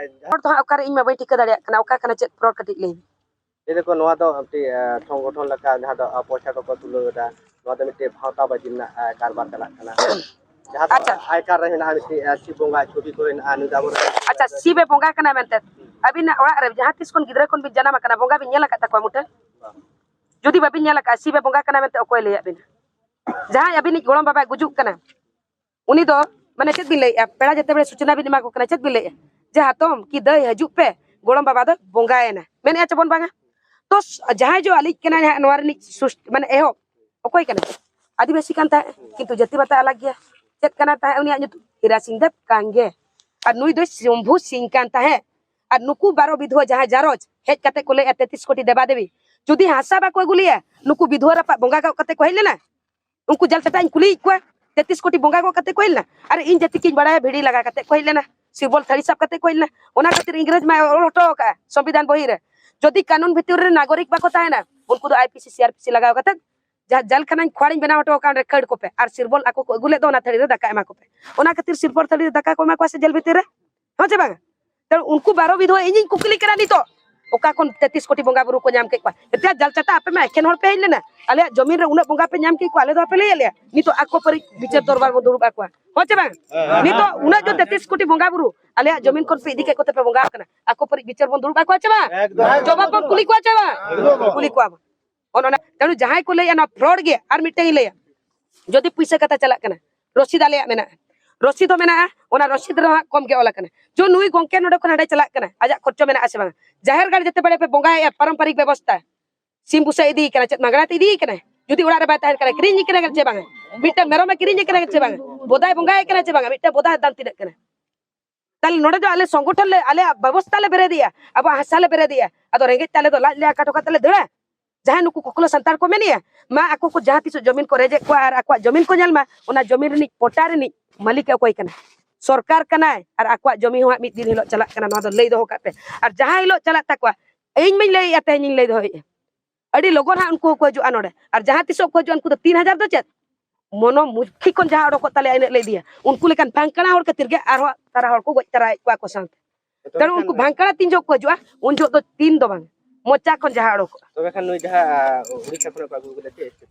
ᱦᱚᱲ ᱫᱚ ᱦᱟᱸᱜ ᱚᱠᱟᱨᱮ, ᱤᱧ ᱢᱟ ᱵᱟᱹᱧ ᱴᱷᱤᱠᱟᱹ ᱫᱟᱲᱮᱭᱟᱜ ᱠᱟᱱᱟ ᱚᱠᱟ ᱠᱟᱱᱟ, ᱪᱮᱫ ᱯᱷᱨᱚᱰ, ᱠᱟᱹᱴᱤᱡ ᱞᱟᱹᱭ ᱢᱮ᱾ ᱞᱟᱹᱭ ᱫᱟᱠᱚ ᱱᱚᱣᱟ ᱫᱚ ᱢᱤᱫᱴᱤᱡ, ᱮ, ᱥᱚᱝᱜᱚᱴᱷᱚᱱ ᱞᱮᱠᱟ, ᱡᱟᱦᱟᱸ ᱫᱚ, ᱟ, ᱯᱚᱭᱥᱟ ᱠᱚᱠᱚ ᱛᱩᱞᱟᱹᱣ ᱮᱫᱟ, ᱱᱚᱣᱟ ᱫᱚ ᱢᱤᱫᱴᱤᱡ ᱵᱷᱟᱶᱛᱟᱵᱟᱡᱤ ᱨᱮᱱᱟᱜ, ᱮ, ᱠᱟᱨᱵᱟᱨ ᱪᱟᱞᱟᱜ ᱠᱟᱱᱟ᱾ ᱡᱟᱦᱟᱸ ᱫᱚ ᱟᱪᱪᱷᱟ᱾ ᱟᱭᱠᱟᱨ ᱨᱮ ᱦᱮᱱᱟᱜᱼᱟ ᱢᱤᱫᱴᱤᱡ, ᱟᱨ ᱥᱤᱵ ᱵᱚᱸᱜᱟ ᱪᱷᱚᱵᱤ ᱠᱚ ᱦᱮᱱᱟᱜᱼᱟ, ᱱᱩᱭ ᱫᱚ ᱟᱵᱚᱨᱮᱱ ᱟᱪᱪᱷᱟ, ᱥᱤᱵᱮ ᱵᱚᱸᱜᱟ ᱠᱟᱱᱟ ᱢᱮᱱᱛᱮ ᱟᱹᱵᱤᱱᱟᱜ ᱚᱲᱟᱜ ᱨᱮ ᱡᱟᱦᱟᱸ ᱛᱤᱥ ᱠᱷᱚᱱ ᱜᱤᱫᱽᱨᱟᱹ ᱠᱷᱚᱱ ᱵᱤᱱ ᱡᱟᱱᱟᱢ ᱟᱠᱟᱱᱟ, ᱵᱚᱸᱜᱟ ᱵᱤᱱ ᱧᱮᱞ ᱟᱠᱟᱫ ᱛᱟᱠᱚᱣᱟ ᱢᱩᱴᱷᱟᱹᱱ? ᱡᱩᱫᱤ ᱵᱟᱵᱤᱱ ᱧᱮᱞ ᱟᱠᱟᱫᱼᱟ, ᱥᱤᱵᱮ ᱵᱚᱸᱜᱟ ᱠᱟᱱᱟ ᱢᱮᱱᱛᱮ ᱚᱠᱚᱭ ᱞᱟᱹᱭᱟᱫ ᱵᱤᱱᱟ? ᱡᱟᱦᱟᱸᱭ ᱟᱹᱵᱤᱱᱤᱡ ᱜᱚᱲᱚᱢ ᱵᱟᱵᱟᱭ ᱜᱩᱡᱩᱜ ᱠᱟᱱᱟ, ᱩᱱᱤ ᱫᱚ ᱢᱟᱱᱮ ᱪᱮᱫ ᱵᱤᱱ ᱞᱟᱹᱭᱮᱫᱼᱟ? ᱯᱮᱲᱟ ᱡᱮᱛᱮ ᱵᱮᱲᱮ ᱥᱩᱪᱚᱱᱟ ᱵᱤᱱ ᱮᱢᱟ ᱠᱚ ᱠᱟᱱᱟ, ᱪᱮᱫ ᱵᱤᱱ ᱞᱟᱹᱭᱮᱫᱼᱟ? ᱡᱮ ᱦᱟᱛᱚᱢ ᱠᱤ ᱫᱟᱹᱭ ᱦᱤᱡᱩᱜ ᱯᱮ, ᱜᱚᱲᱚᱢ ᱵᱟᱵᱟ ᱫᱚ ᱵᱚᱸᱜᱟᱭᱮᱱᱟ, ᱢᱮᱱᱮᱫᱼᱟ ᱪᱮ ᱵᱚᱱ ᱵᱟᱝᱟ? ᱛᱚ ᱡᱟᱦᱟᱸᱭ ᱡᱚ ᱟᱹᱞᱤᱡ ᱠᱟᱱᱟᱭ ᱦᱟᱸᱜ ᱱᱚᱣᱟ ᱨᱤᱱᱤᱡ ᱥᱩᱥ-, ᱢᱟᱱᱮ ᱮᱦᱚᱵ, ᱚᱠᱚᱭ ᱠᱟᱱᱟᱭ? ᱟᱹᱫᱤᱵᱟᱹᱥᱤ ᱠᱟᱱ ᱛᱟᱦᱮᱸᱫ, ᱠᱤᱱᱛᱩ ᱡᱟᱹᱛᱤ ᱢᱟᱛᱟ ᱟᱞᱟᱜᱽ ᱜᱮᱭᱟ᱾ ᱪᱮᱫ ᱠᱟᱱᱟ ᱛᱟᱦᱮᱸᱫ ᱩᱱᱤᱭᱟᱜ ᱧᱩᱛᱩᱢ? ᱦᱤᱨᱟ ᱥᱤᱝ ᱫᱮᱵ ᱠᱟᱝᱜᱮ᱾ ᱟᱨ ᱱᱩᱭ ᱫᱚᱭ ᱥᱚᱢᱵᱷᱩ ᱥᱤᱝ ᱠᱟᱱ ᱛᱟᱦᱮᱸᱫ᱾ ᱟᱨ ᱱᱩᱠᱩ ᱵᱟᱨᱚ ᱵᱤᱫᱷᱩᱣᱟᱹ ᱡᱟᱦᱟᱸᱭ ᱡᱟᱨᱚᱡᱽ ᱦᱮᱡ ᱠᱟᱛᱮ ᱠᱚ ᱞᱟᱹᱭᱮᱫᱼᱟ ᱛᱮᱛᱨᱤᱥ ᱠᱳᱴᱤ ᱫᱮᱵᱟ ᱫᱮᱵᱤ, ᱡᱩᱫᱤ ᱦᱟᱥᱟ ᱵᱟᱠᱚ ᱟᱹᱜᱩ ᱞᱮᱭᱟ, ᱱᱩᱠᱩ ᱵᱤᱫᱷᱩᱣᱟᱹ ᱨᱟᱯᱟᱜ ᱵᱚᱸᱜᱟ ᱜᱚᱜ ᱠᱟᱛᱮ ᱠᱚ ᱦᱮᱡ ᱞᱮᱱᱟ? ᱩᱱᱠᱩ ᱡᱟᱞ ᱪᱟᱴᱟᱧ ᱠᱩᱞᱤᱭᱮᱫ ᱠᱚᱣᱟ, ᱛᱮᱛᱨᱤᱥ ᱠᱳᱴᱤ ᱵᱚᱸᱜᱟ ᱜᱚᱜ ᱠᱟᱛᱮ ᱠᱚ ᱦᱮᱡ ᱞᱮᱱᱟ? ᱟᱨ ᱤᱧ ᱡᱟᱹᱛᱤ ᱠᱤᱧ ᱵᱟᱲᱟᱭᱟ, ᱵᱷᱤᱲᱤ ᱞᱟᱜᱟ ᱠᱟᱛᱮ ᱠᱚ ᱦᱮᱡ ᱞᱮᱱᱟ, ᱥᱤᱨᱵᱚᱞ ᱛᱷᱟᱹᱨᱤ ᱥᱟᱵ ᱠᱟᱛᱮ ᱠᱚ ᱦᱮᱡ ᱞᱮᱱᱟ᱾ ᱚᱱᱟ ᱠᱷᱟᱹᱛᱤᱨ ᱤᱝᱨᱮᱡᱽ ᱢᱟᱭ ᱚᱞ ᱦᱚᱴᱚ ᱟᱠᱟᱫᱼᱟ ᱥᱚᱝᱵᱤᱫᱷᱟᱱ ᱵᱚᱦᱤ ᱨᱮ, ᱡᱩᱫᱤ ᱠᱟᱹᱱᱩᱱ ᱵᱷᱤᱛᱤᱨ ᱨᱮ ᱱᱟᱜᱚᱨᱤᱠ ᱵᱟᱠᱚ ᱛᱟᱦᱮᱱᱟ, ᱩᱱᱠᱩ ᱫᱚ I P C, C R P C ᱞᱟᱜᱟᱣ ᱠᱟᱛᱮ ᱡᱟᱦᱟᱸ ᱡᱟᱞ ᱠᱷᱟᱱᱟᱧ ᱠᱷᱚᱣᱟᱲᱤᱧ ᱵᱮᱱᱟᱣ ᱦᱚᱴᱚ ᱟᱠᱟᱫ ᱚᱸᱰᱮ ᱠᱷᱟᱹᱲ ᱠᱚᱯᱮ, ᱟᱨ ᱥᱤᱨᱵᱚᱞ ᱟᱠᱚ ᱠᱚ ᱟᱹᱜᱩ ᱞᱮᱫ ᱫᱚ ᱚᱱᱟ ᱛᱷᱟᱹᱨᱤ ᱨᱮ ᱫᱟᱠᱟ ᱮᱢᱟ ᱠᱚᱯᱮ᱾ ᱚᱱᱟ ᱠᱷᱟᱹᱛᱤᱨ ᱥᱤᱨᱵᱚᱞ ᱛᱷᱟᱹᱨᱤ ᱨᱮ ᱫᱟᱠᱟ ᱠᱚ ᱮᱢᱟ ᱠᱚᱣᱟ ᱥᱮ ᱡᱮᱞ ᱵᱷᱤᱛᱤᱨ ᱨᱮ? ᱦᱮᱸ ᱪᱮ ᱵᱟᱝ? ᱛᱚ ᱩᱱᱠᱩ ᱵᱟᱨᱚ ᱵᱤᱫᱷᱩᱣᱟᱹ ᱤᱧᱤᱧ ᱠᱩᱠᱞᱤ ᱠᱟᱱᱟ ᱱᱤᱛᱚᱜ, ᱚᱠᱟ ᱠᱷᱚᱱ ᱛᱮᱛᱨᱤᱥ ᱠᱳᱴᱤ ᱵᱚᱸᱜᱟ ᱵᱩᱨᱩ ᱠᱚ ᱧᱟᱢ ᱠᱮᱫ ᱠᱚᱣᱟ? ᱮᱛᱮ ᱡᱟᱞ ᱪᱟᱴᱟ ᱟᱯᱮ ᱢᱟ ᱮᱠᱷᱮᱱ ᱦᱚᱲ ᱯᱮ ᱦᱮᱡ ᱞᱮᱱᱟ, ᱟᱞᱮᱭᱟᱜ ᱡᱚᱢᱤᱱ ᱨᱮ ᱩᱱᱟᱹᱜ ᱵᱚᱸᱜᱟ ᱯᱮ ᱧᱟᱢ ᱠᱮᱫ ᱠᱚᱣᱟ, ᱟᱞᱮ ᱫᱚ ᱵᱟᱯᱮ ᱞᱟᱹᱭ ᱟᱞᱮᱭᱟ? ᱱᱤᱛᱚᱜ ᱟᱠᱚ ᱯᱟᱹᱨᱤᱡ ᱵᱤᱪᱟᱹᱨ ᱫᱚᱨᱵᱟᱨ ᱵᱚᱱ ᱫᱩᱲᱩᱵ ᱟᱠᱚᱣᱟ, ᱦᱮᱸ ᱪᱮ ᱵᱟᱝ? ᱱᱤᱛᱚᱜ ᱩᱱᱟᱹᱜ ᱡᱚ ᱛᱮᱛᱨᱤᱥ ᱠᱳᱴᱤ ᱵᱚᱸᱜᱟ ᱵᱩᱨᱩ ᱟᱞᱮᱭᱟᱜ ᱡᱚᱢᱤᱱ ᱠᱷᱚᱱ ᱯᱮ ᱤᱫᱤ ᱠᱮᱫ ᱠᱚᱛᱮ ᱯᱮ ᱵᱚᱸᱜᱟ ᱟᱠᱟᱱᱟ, ᱟᱠᱚ ᱯᱟᱹᱨᱤᱡ ᱵᱤᱪᱟᱹᱨ ᱵᱚᱱ ᱫᱩᱲᱩᱵ ᱟᱠᱚᱣᱟ ᱪᱮ ᱵᱟᱝ? ᱮᱠᱫᱚᱢ᱾ ᱡᱚᱵᱟᱵ ᱵᱚᱱ ᱠᱩᱞᱤ ᱠᱚᱣᱟ ᱪᱮ ᱵᱟᱝ? ᱮᱠᱫᱚᱢ᱾ ᱠᱩᱞᱤ ᱠᱚᱣᱟ ᱵᱚᱱ᱾ ᱚᱱ ᱚᱱᱟ ᱛᱮᱱᱩ ᱡᱟᱦᱟᱸᱭ ᱠᱚ ᱞᱟᱹᱭᱮᱫᱼᱟ ᱱᱚᱣᱟ ᱯᱷᱨᱚᱰ ᱜᱮ, ᱟᱨ ᱢᱤᱫᱴᱟᱝ ᱤᱧ ᱞᱟᱹᱭᱟ, ᱡᱩᱫᱤ ᱯᱩᱭᱥᱟᱹ ᱠᱟᱛᱷᱟ ᱪᱟᱞᱟᱜ ᱠᱟᱱᱟ, ᱨᱚᱥᱤᱫ ᱟᱞᱮᱭᱟᱜ ᱢᱮᱱᱟᱜᱼᱟ, ᱨᱚᱥᱤᱫ ᱦᱚᱸ ᱢᱮᱱᱟᱜᱼᱟ, ᱚᱱᱟ ᱨᱚᱥᱤᱫ ᱨᱮᱦᱚᱸ ᱦᱟᱸᱜ ᱠᱚᱢ ᱜᱮ ᱚᱞ ᱟᱠᱟᱱᱟ᱾ ᱡᱚ ᱱᱩᱭ ᱜᱚᱝᱠᱮ ᱱᱚᱰᱮ ᱠᱷᱚᱱ ᱦᱟᱸᱰᱮ ᱪᱟᱞᱟᱜ ᱠᱟᱱᱟ, ᱟᱡᱟᱜ ᱠᱷᱚᱨᱪᱚ ᱢᱮᱱᱟᱜᱼᱟ ᱥᱮ ᱵᱟᱝ? ᱡᱟᱦᱮᱨ ᱜᱟᱲ ᱡᱮᱛᱮ ᱵᱮᱲᱮ ᱯᱮ ᱵᱚᱸᱜᱟᱭᱮᱫᱼᱟ, ᱯᱟᱨᱚᱢᱯᱚᱨᱤᱠ ᱵᱮᱵᱚᱥᱛᱟ, ᱥᱤᱢ ᱵᱩᱥᱟᱹᱜ ᱤᱫᱤᱭᱮ ᱠᱟᱱᱟ, ᱪᱮᱫ ᱢᱟᱜᱽᱱᱟ ᱛᱮ ᱤᱫᱤᱭᱮ ᱠᱟᱱᱟ? ᱡᱩᱫᱤ ᱚᱲᱟᱜ ᱨᱮ ᱵᱟᱭ ᱛᱟᱦᱮᱱ ᱠᱟᱱᱟ, ᱠᱤᱨᱤᱧ ᱠᱟᱱᱟ ᱪᱮ ᱵᱟᱝᱟ? ᱢᱤᱫᱴᱟᱝ ᱢᱮᱨᱚᱢᱮ ᱠᱤᱨᱤᱧ ᱠᱟᱱᱟ ᱪᱮ ᱵᱟᱝᱟ? ᱵᱚᱫᱟᱭ ᱵᱚᱸᱜᱟᱭ ᱠᱟᱱᱟ ᱪᱮ ᱵᱟᱝᱟ? ᱢᱤᱫᱴᱟᱝ ᱵᱚᱫᱟ ᱫᱟᱢ ᱛᱤᱱᱟᱹᱜ ᱠᱟᱱᱟ? ᱛᱟᱦᱞᱮ ᱱᱚᱰᱮ ᱫᱚ ᱟᱞᱮ ᱥᱚᱝᱜᱚᱴᱷᱚᱱ ᱞᱮ, ᱟᱞᱮᱭᱟᱜ ᱵᱮᱵᱚᱥᱛᱟ ᱞᱮ ᱵᱮᱨᱮᱫᱮᱜᱼᱟ, ᱟᱵᱚᱣᱟᱜ ᱦᱟᱥᱟ ᱞᱮ ᱵᱮᱨᱮᱫᱮᱜᱼᱟ, ᱟᱫᱚ ᱨᱮᱸᱜᱮᱡ ᱛᱮ ᱟᱞᱮ ᱫᱚ ᱞᱟᱡ ᱞᱮ ᱟᱠᱟ ᱦᱚᱴᱚ ᱠᱟᱜ ᱛᱮᱞᱮ ᱫᱟᱹᱲᱟ? ᱡᱟᱦᱟᱸᱭ ᱱᱩᱠᱩ ᱠᱚᱠᱞᱚ ᱥᱟᱱᱛᱟᱲ ᱠᱚ ᱢᱮᱱᱮᱜᱼᱟ, ᱢᱟ ᱟᱠᱚ ᱠᱚ ᱡᱟᱦᱟᱸ ᱛᱤᱥᱚᱜ ᱡᱚᱢᱤᱱ ᱠᱚ ᱨᱮᱡᱮᱫ ᱠᱚᱣᱟ ᱟᱨ ᱟᱠᱚᱣᱟᱜ ᱡᱚᱢᱤᱱ ᱠᱚ ᱧᱮᱞ ᱢᱟ, ᱚᱱᱟ ᱡᱚᱢᱤᱱ ᱨᱤᱱᱤᱡ ᱯᱚᱴᱟ ᱨᱤᱱᱤᱡ ᱢᱟᱹᱞᱤᱠ ᱚᱠᱚᱭ ᱠᱟᱱᱟ? ᱥᱚᱨᱠᱟᱨ ᱠᱟᱱᱟᱭ, ᱟᱨ ᱟᱠᱚᱣᱟᱜ ᱡᱚᱢᱤ ᱦᱚᱸ ᱦᱟᱸᱜ ᱢᱤᱫ ᱫᱤᱱ ᱦᱤᱞᱳᱜ ᱪᱟᱞᱟᱜ ᱠᱟᱱᱟ, ᱱᱚᱣᱟ ᱫᱚ ᱞᱟᱹᱭ ᱫᱚᱦᱚ ᱠᱟᱜ ᱯᱮ᱾ ᱟᱨ ᱡᱟᱦᱟᱸ ᱦᱤᱞᱳᱜ ᱪᱟᱞᱟᱜ ᱛᱟᱠᱚᱣᱟ, ᱤᱧ ᱢᱟᱧ ᱞᱟᱹᱭᱮᱜᱼᱟ, ᱛᱮᱦᱮᱧ ᱤᱧ ᱞᱟᱹᱭ ᱫᱚᱦᱚᱭᱮᱜᱼᱟ, ᱟᱹᱰᱤ ᱞᱚᱜᱚᱱ ᱦᱟᱸᱜ ᱩᱱᱠᱩ ᱦᱚᱸᱠᱚ ᱦᱤᱡᱩᱜᱼᱟ ᱱᱚᱰᱮ᱾ ᱟᱨ ᱡᱟᱦᱟᱸ ᱛᱤᱥᱚᱜ ᱠᱚ ᱦᱤᱡᱩᱜᱼᱟ, ᱩᱱᱠᱩ ᱫᱚ ᱛᱤᱱ ᱦᱟᱡᱟᱨ ᱫᱚ ᱪᱮᱫ, ᱢᱚᱱᱚ ᱢᱩᱠᱷᱤ ᱠᱷᱚᱱ ᱡᱟᱦᱟᱸ ᱚᱰᱚᱠᱚᱜ ᱛᱟᱞᱮᱭᱟ, ᱤᱱᱟᱹᱜ ᱞᱮ ᱤᱫᱤᱭᱟ᱾ ᱩᱱᱠᱩ ᱞᱮᱠᱟᱱ ᱵᱷᱟᱝᱠᱟᱲᱟ ᱦᱚᱲ ᱠᱷᱟᱹᱛᱤᱨ ᱜᱮ ᱟᱨᱦᱚᱸ ᱛᱟᱨᱟ ᱦᱚᱲ ᱠᱚ ᱜᱚᱡ ᱛᱟᱨᱟᱭᱮᱫ ᱠᱚᱣᱟ ᱟᱠᱚ ᱥᱟᱶᱛᱮ᱾ ᱛᱚᱵᱮ ᱛᱮᱱᱩ ᱠᱷᱟᱱ ᱩᱱᱠᱩ ᱵᱷᱟᱝᱠᱟᱲᱟ ᱛᱤᱱ ᱡᱚᱦᱚᱜ ᱠᱚ ᱦᱤᱡᱩᱜᱼᱟ, ᱩᱱ ᱡᱚᱦᱚᱜ ᱫᱚ ᱛᱤᱱ ᱫᱚ ᱵᱟᱝ, ᱢᱚᱪᱟ ᱠᱷᱚᱱ ᱡᱟᱦᱟᱸ ᱚᱰᱚᱠᱚᱜᱼᱟ᱾ ᱛᱚᱵᱮ ᱠᱷᱟᱱ ᱱᱩᱭ ᱡᱟᱦᱟᱸ, ᱟ, ᱩᱲᱤᱥᱥᱟ ᱠᱷᱚᱱᱟᱜ ᱠᱚ ᱟᱹᱜᱩ ᱠᱟᱫᱟ, ᱪᱮᱫ ᱪᱮᱫ?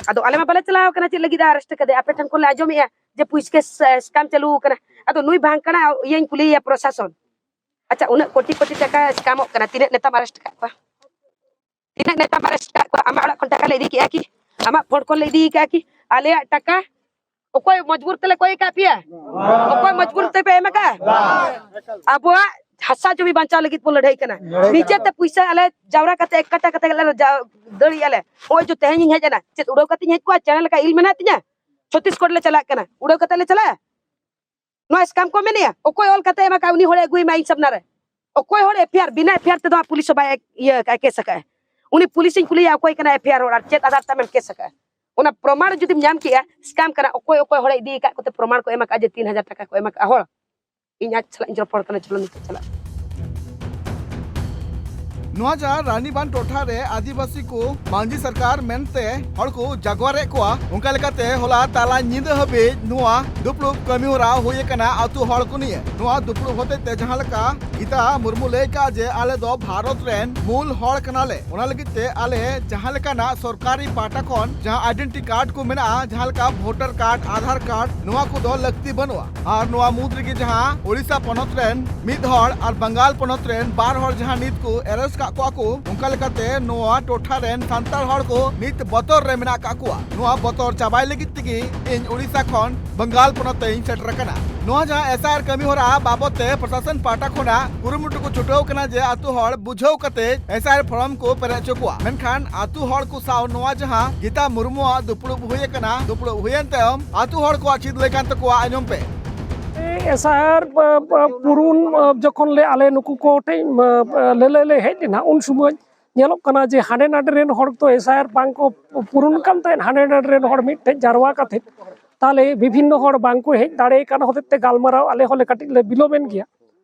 ᱟᱫᱚ ᱟᱞᱮ ᱢᱟ ᱵᱟᱞᱮ ᱪᱟᱞᱟᱣ ᱠᱟᱱᱟ, ᱪᱮᱫ ᱞᱟᱹᱜᱤᱫ ᱟᱨᱮᱥᱴ ᱠᱟᱫᱮ? ᱟᱯᱮ ᱴᱷᱮᱱ ᱠᱷᱚᱱ ᱞᱮ ᱟᱸᱡᱚᱢᱮᱜᱼᱟ ᱡᱮ ᱯᱩᱭᱥᱟᱹ ᱥᱠᱟᱢ ᱪᱟᱹᱞᱩ ᱠᱟᱱᱟ᱾ ᱟᱫᱚ ᱱᱩᱭ ᱵᱷᱟᱝᱠᱟᱲᱟ ᱤᱭᱟᱹᱧ ᱠᱩᱞᱤᱭᱮᱭᱟ ᱯᱨᱚᱥᱟᱥᱚᱱ, ᱟᱪᱪᱷᱟ, ᱩᱱᱟᱹᱜ ᱠᱳᱴᱤ ᱠᱳᱴᱤ ᱴᱟᱠᱟ ᱥᱠᱟᱢᱚᱜ ᱠᱟᱱᱟ, ᱛᱤᱱᱟᱹᱜ ᱱᱮᱛᱟᱢ ᱟᱨᱮᱥᱴ ᱠᱟᱜ ᱠᱚᱣᱟ? ᱛᱤᱱᱟᱹᱜ ᱱᱮᱛᱟᱢ ᱟᱨᱮᱥᱴ ᱠᱟᱜ ᱠᱚᱣᱟ? ᱟᱢᱟᱜ ᱚᱲᱟᱜ ᱠᱷᱚᱱ ᱴᱟᱠᱟ ᱞᱮ ᱤᱫᱤ ᱠᱮᱜᱼᱟ ᱠᱤ? ᱟᱢᱟᱜ ᱯᱷᱚᱸᱰ ᱠᱷᱚᱱ ᱞᱮ ᱤᱫᱤ ᱠᱟᱜᱼᱟ ᱠᱤ? ᱟᱞᱮᱭᱟᱜ ᱴᱟᱠᱟ ᱚᱠᱚᱭ ᱢᱚᱡᱽᱵᱩᱨ ᱛᱮᱞᱮ ᱠᱚᱭ ᱠᱟᱜ ᱯᱮᱭᱟ? ᱚᱠᱚᱭ ᱢᱚᱡᱽᱵᱩᱨ ᱛᱮᱯᱮ ᱮᱢ ᱠᱟᱜᱼᱟ? ᱟᱵᱚᱣᱟᱜ ᱦᱟᱥᱟ ᱡᱚᱢᱤ ᱵᱟᱧᱪᱟᱣ ᱞᱟᱹᱜᱤᱫ ᱵᱚᱱ ᱞᱟᱹᱲᱦᱟᱹᱭ ᱠᱟᱱᱟ᱾ ᱱᱤᱡᱮ ᱛᱮ ᱯᱩᱭᱥᱟᱹ ᱟᱞᱮ ᱡᱟᱣᱨᱟ ᱠᱟᱛᱮ ᱮᱠ ᱠᱟᱴᱟ ᱠᱟᱛᱮ ᱞᱮ ᱡᱟ-, ᱫᱟᱹᱲ ᱮᱜᱼᱟ ᱞᱮ᱾ ᱱᱚᱜᱼᱚᱭ ᱡᱮ ᱛᱮᱦᱮᱧ ᱤᱧ ᱦᱮᱡ ᱮᱱᱟ, ᱪᱮᱫ ᱩᱲᱟᱹᱣ ᱠᱟᱛᱮᱧ ᱦᱮᱡ ᱠᱚᱜᱼᱟ? ᱪᱮᱬᱮ ᱞᱮᱠᱟ ᱤᱞ ᱢᱮᱱᱟᱜ ᱛᱤᱧᱟ? ᱪᱷᱚᱛᱤᱥᱜᱚᱲ ᱞᱮ ᱪᱟᱞᱟᱜ ᱠᱟᱱᱟ, ᱩᱲᱟᱹᱣ ᱠᱟᱛᱮ ᱞᱮ ᱪᱟᱞᱟᱜᱼᱟ? ᱱᱚᱣᱟ ᱥᱠᱟᱢ ᱠᱚ ᱢᱮᱱᱮᱜᱼᱟ, ᱚᱠᱚᱭ ᱚᱞ ᱠᱟᱛᱮ ᱮᱢ ᱟᱠᱟᱫ ᱩᱱᱤ ᱦᱚᱲᱮ ᱟᱹᱜᱩᱭ ᱢᱟ ᱤᱧ ᱥᱟᱢᱱᱟ ᱨᱮ᱾ ᱚᱠᱚᱭ ᱦᱚᱲ ᱮᱯᱷ ᱟᱭ ᱟᱨ, ᱵᱤᱱᱟᱹ ᱮᱯᱷ ᱟᱭ ᱟᱨ ᱛᱮᱫᱚ ᱦᱟᱸᱜ ᱯᱩᱞᱤᱥ ᱦᱚᱸ ᱵᱟᱭ ᱤᱭᱟᱹ ᱟᱠᱟᱫᱼᱟ, ᱠᱮᱥ ᱟᱠᱟᱫᱼᱟ᱾ ᱩᱱᱤ ᱯᱩᱞᱤᱥᱤᱧ ᱠᱩᱞᱤᱭᱟ, ᱚᱠᱚᱭ ᱠᱟᱱᱟ ᱮᱯᱷ ᱟᱭ ᱟᱨ ᱦᱚᱲ ᱟᱨ ᱪᱮᱫ ᱟᱫᱷᱟᱨ ᱛᱟᱢᱮᱢ ᱠᱮᱥ ᱟᱠᱟᱫᱼᱟ? ᱚᱱᱟ ᱯᱨᱚᱢᱟᱬ ᱡᱩᱫᱤᱢ ᱧᱟᱢ ᱠᱮᱜᱼᱟ, ᱥᱠᱟᱢ ᱠᱟᱱᱟ, ᱚᱠᱚᱭ ᱚᱠᱚᱭ ᱦᱚᱲᱮ ᱤᱫᱤ ᱟᱠᱟᱫ ᱠᱚᱛᱮ ᱯᱨᱚᱢᱟᱬ ᱠᱚ ᱮᱢ ᱟᱠᱟᱫᱼᱟ ᱡᱮ ᱛᱤᱱ ᱦᱟᱡᱟᱨ ᱴᱟᱠᱟ ᱠᱚ ᱮᱢ ᱟᱠᱟᱫᱼᱟ ᱦᱚᱲ, ᱤᱧ ᱟᱡ ᱥᱟᱞᱟᱜ ᱤᱧ ᱨᱚᱯᱚᱲ ᱠᱟᱱᱟ, ᱪᱚᱞᱚ ᱱᱤᱛᱚᱜ ᱪᱟᱞᱟᱜ᱾ ᱱᱚᱣᱟ ᱡᱟᱦᱟᱸ ᱨᱟᱱᱤᱵᱟᱸᱫᱷ ᱴᱚᱴᱷᱟ ᱨᱮ ᱟᱹᱫᱤᱵᱟᱹᱥᱤ ᱠᱚ ᱢᱟᱹᱡᱷᱤ ᱥᱚᱨᱠᱟᱨ ᱢᱮᱱᱛᱮ ᱦᱚᱲ ᱠᱚ ᱡᱟᱜᱣᱟᱨᱮᱫ ᱠᱚᱣᱟ, ᱚᱱᱠᱟ ᱞᱮᱠᱟᱛᱮ ᱦᱚᱞᱟ ᱛᱟᱞᱟ ᱧᱤᱫᱟᱹ ᱦᱟᱹᱵᱤᱡ ᱱᱚᱣᱟ ᱫᱩᱯᱲᱩᱵ ᱠᱟᱹᱢᱤ ᱦᱚᱨᱟ ᱦᱩᱭ ᱟᱠᱟᱱᱟ ᱟᱹᱛᱩ ᱦᱚᱲ ᱠᱚ ᱱᱤᱭᱮ᱾ ᱱᱚᱣᱟ ᱫᱩᱯᱲᱩᱵ ᱦᱚᱛᱮᱡ ᱛᱮ ᱡᱟᱦᱟᱸ ᱞᱮᱠᱟ ᱜᱤᱛᱟ ᱢᱩᱨᱢᱩ ᱞᱟᱹᱭ ᱠᱟᱜᱼᱟ ᱡᱮ ᱟᱞᱮ ᱫᱚ ᱵᱷᱟᱨᱚᱛ ᱨᱮᱱ ᱢᱩᱞ ᱦᱚᱲ ᱠᱟᱱᱟᱞᱮ, ᱚᱱᱟ ᱞᱟᱹᱜᱤᱫ ᱛᱮ ᱟᱞᱮ ᱡᱟᱦᱟᱸ ᱞᱮᱠᱟᱱᱟᱜ ᱥᱚᱨᱠᱟᱨᱤ ᱯᱟᱦᱴᱟ ᱠᱷᱚᱱ ᱡᱟᱦᱟᱸ ᱟᱭᱰᱮᱱᱴᱤ ᱠᱟᱨᱰ ᱠᱚ ᱢᱮᱱᱟᱜᱼᱟ, ᱡᱟᱦᱟᱸ ᱞᱮᱠᱟ ᱵᱷᱳᱴᱟᱨ ᱠᱟᱨᱰ, ᱟᱫᱷᱟᱨ ᱠᱟᱨᱰ, ᱱᱚᱣᱟ ᱠᱚᱫᱚ ᱞᱟᱹᱠᱛᱤ ᱵᱟᱹᱱᱩᱜᱼᱟ᱾ ᱟᱨ ᱱᱚᱣᱟ ᱢᱩᱫᱽ ᱨᱮᱜᱮ ᱡᱟᱦᱟᱸ ᱳᱰᱤᱥᱟ ᱯᱚᱱᱚᱛ ᱨᱮᱱ ᱢᱤᱫ ᱦᱚᱲ ᱟᱨ ᱵᱟᱝᱜᱟᱞ ᱯᱚᱱᱚᱛ ᱨᱮᱱ ᱵᱟᱨ ᱦᱚᱲ ᱡᱟᱦᱟᱸ ᱱᱤᱛ ᱠᱚ ᱮᱨᱮᱥᱴ ᱠᱟᱜ ᱠᱚᱣᱟ ᱠᱚ, ᱚᱱᱠᱟ ᱞᱮᱠᱟᱛᱮ ᱱᱚᱣᱟ ᱴᱚᱴᱷᱟ ᱨᱮᱱ ᱥᱟᱱᱛᱟᱲ ᱦᱚᱲ ᱠᱚ ᱱᱤᱛ ᱵᱚᱛᱚᱨ ᱨᱮ ᱢᱮᱱᱟᱜ ᱠᱟᱜ ᱠᱚᱣᱟ᱾ ᱱᱚᱣᱟ ᱵᱚᱛᱚᱨ ᱪᱟᱵᱟᱭ ᱞᱟᱹᱜᱤᱫ ᱛᱮᱜᱮ ᱤᱧ ᱳᱰᱤᱥᱟ ᱠᱷᱚᱱ ᱵᱟᱝᱜᱟᱞ ᱯᱚᱱᱚᱛ ᱛᱮᱧ ᱥᱮᱴᱮᱨ ᱟᱠᱟᱱᱟ᱾ ᱱᱚᱣᱟ ᱡᱟᱦᱟᱸ ᱮᱥ ᱟᱭ ᱟᱨ ᱠᱟᱹᱢᱤ ᱦᱚᱨᱟ ᱵᱟᱵᱚᱛ ᱛᱮ ᱯᱨᱚᱥᱟᱥᱚᱱ ᱯᱟᱦᱴᱟ ᱠᱷᱚᱱᱟᱜ ᱠᱩᱨᱩᱢᱩᱴᱩ ᱠᱚ ᱪᱷᱩᱴᱟᱹᱣ ᱠᱟᱱᱟ ᱡᱮ ᱟᱹᱛᱩ ᱦᱚᱲ ᱵᱩᱡᱷᱟᱹᱣ ᱠᱟᱛᱮ ᱮᱥ ᱟᱭ ᱟᱨ ᱯᱷᱚᱨᱢ ᱠᱚ ᱯᱮᱨᱮᱡ ᱦᱚᱪᱚ ᱠᱚᱣᱟ᱾ ᱢᱮᱱᱠᱷᱟᱱ ᱟᱹᱛᱩ ᱦᱚᱲ ᱠᱚ ᱥᱟᱶ ᱱᱚᱣᱟ ᱡᱟᱦᱟᱸ ᱜᱤᱛᱟ ᱢᱩᱨᱢᱩᱣᱟᱜ ᱫᱩᱯᱲᱩᱵ ᱦᱩᱭ ᱟᱠᱟᱱᱟ, ᱫᱩᱯᱲᱩᱵ ᱦᱩᱭᱮᱱ ᱛᱟᱭᱚᱢ ᱟᱹᱛᱩ ᱦᱚᱲ ᱠᱚᱣᱟᱜ ᱪᱮᱫ ᱞᱟᱹᱭ ᱠᱟᱱ ᱛᱟᱠᱚᱣᱟ, ᱟᱸᱡᱚᱢ ᱯᱮ᱾ ᱮᱥ ᱟᱭ ᱟᱨ ᱯᱩᱨᱩᱱ ᱡᱚᱠᱷᱚᱱ ᱞᱮ ᱟᱞᱮ ᱱᱩᱠᱩ ᱠᱚ ᱴᱷᱮᱱ ᱞᱟᱹᱞᱟᱹᱭ ᱞᱮ ᱦᱮᱡ ᱞᱮᱱᱟ, ᱩᱱ ᱥᱚᱢᱚᱭ ᱧᱮᱞᱚᱜ ᱠᱟᱱᱟ ᱡᱮ ᱦᱟᱸᱰᱮ ᱱᱟᱰᱮ ᱨᱮᱱ ᱦᱚᱲ ᱫᱚ ᱮᱥ ᱟᱭ ᱟᱨ ᱵᱟᱝ ᱠᱚ ᱯᱩᱨᱩᱱ ᱠᱟᱱ ᱛᱟᱦᱮᱸᱫ᱾ ᱦᱟᱸᱰᱮ ᱱᱟᱰᱮ ᱨᱮᱱ ᱦᱚᱲ ᱢᱤᱫ ᱴᱷᱮᱱ ᱡᱟᱨᱣᱟ ᱠᱟᱛᱮ ᱛᱟᱦᱞᱮ ᱵᱤᱵᱷᱤᱱᱱᱚ ᱦᱚᱲ ᱵᱟᱝ ᱠᱚ ᱦᱮᱡ ᱫᱟᱲᱮ ᱠᱟᱱ ᱦᱚᱛᱮᱡ ᱛᱮ ᱜᱟᱞᱢᱟᱨᱟᱣ ᱟᱞᱮ ᱦᱚᱸᱞᱮ ᱠᱟᱹᱴᱤᱡ ᱞᱮ ᱵᱤᱞᱚᱢᱮᱱ ᱜᱮᱭᱟ᱾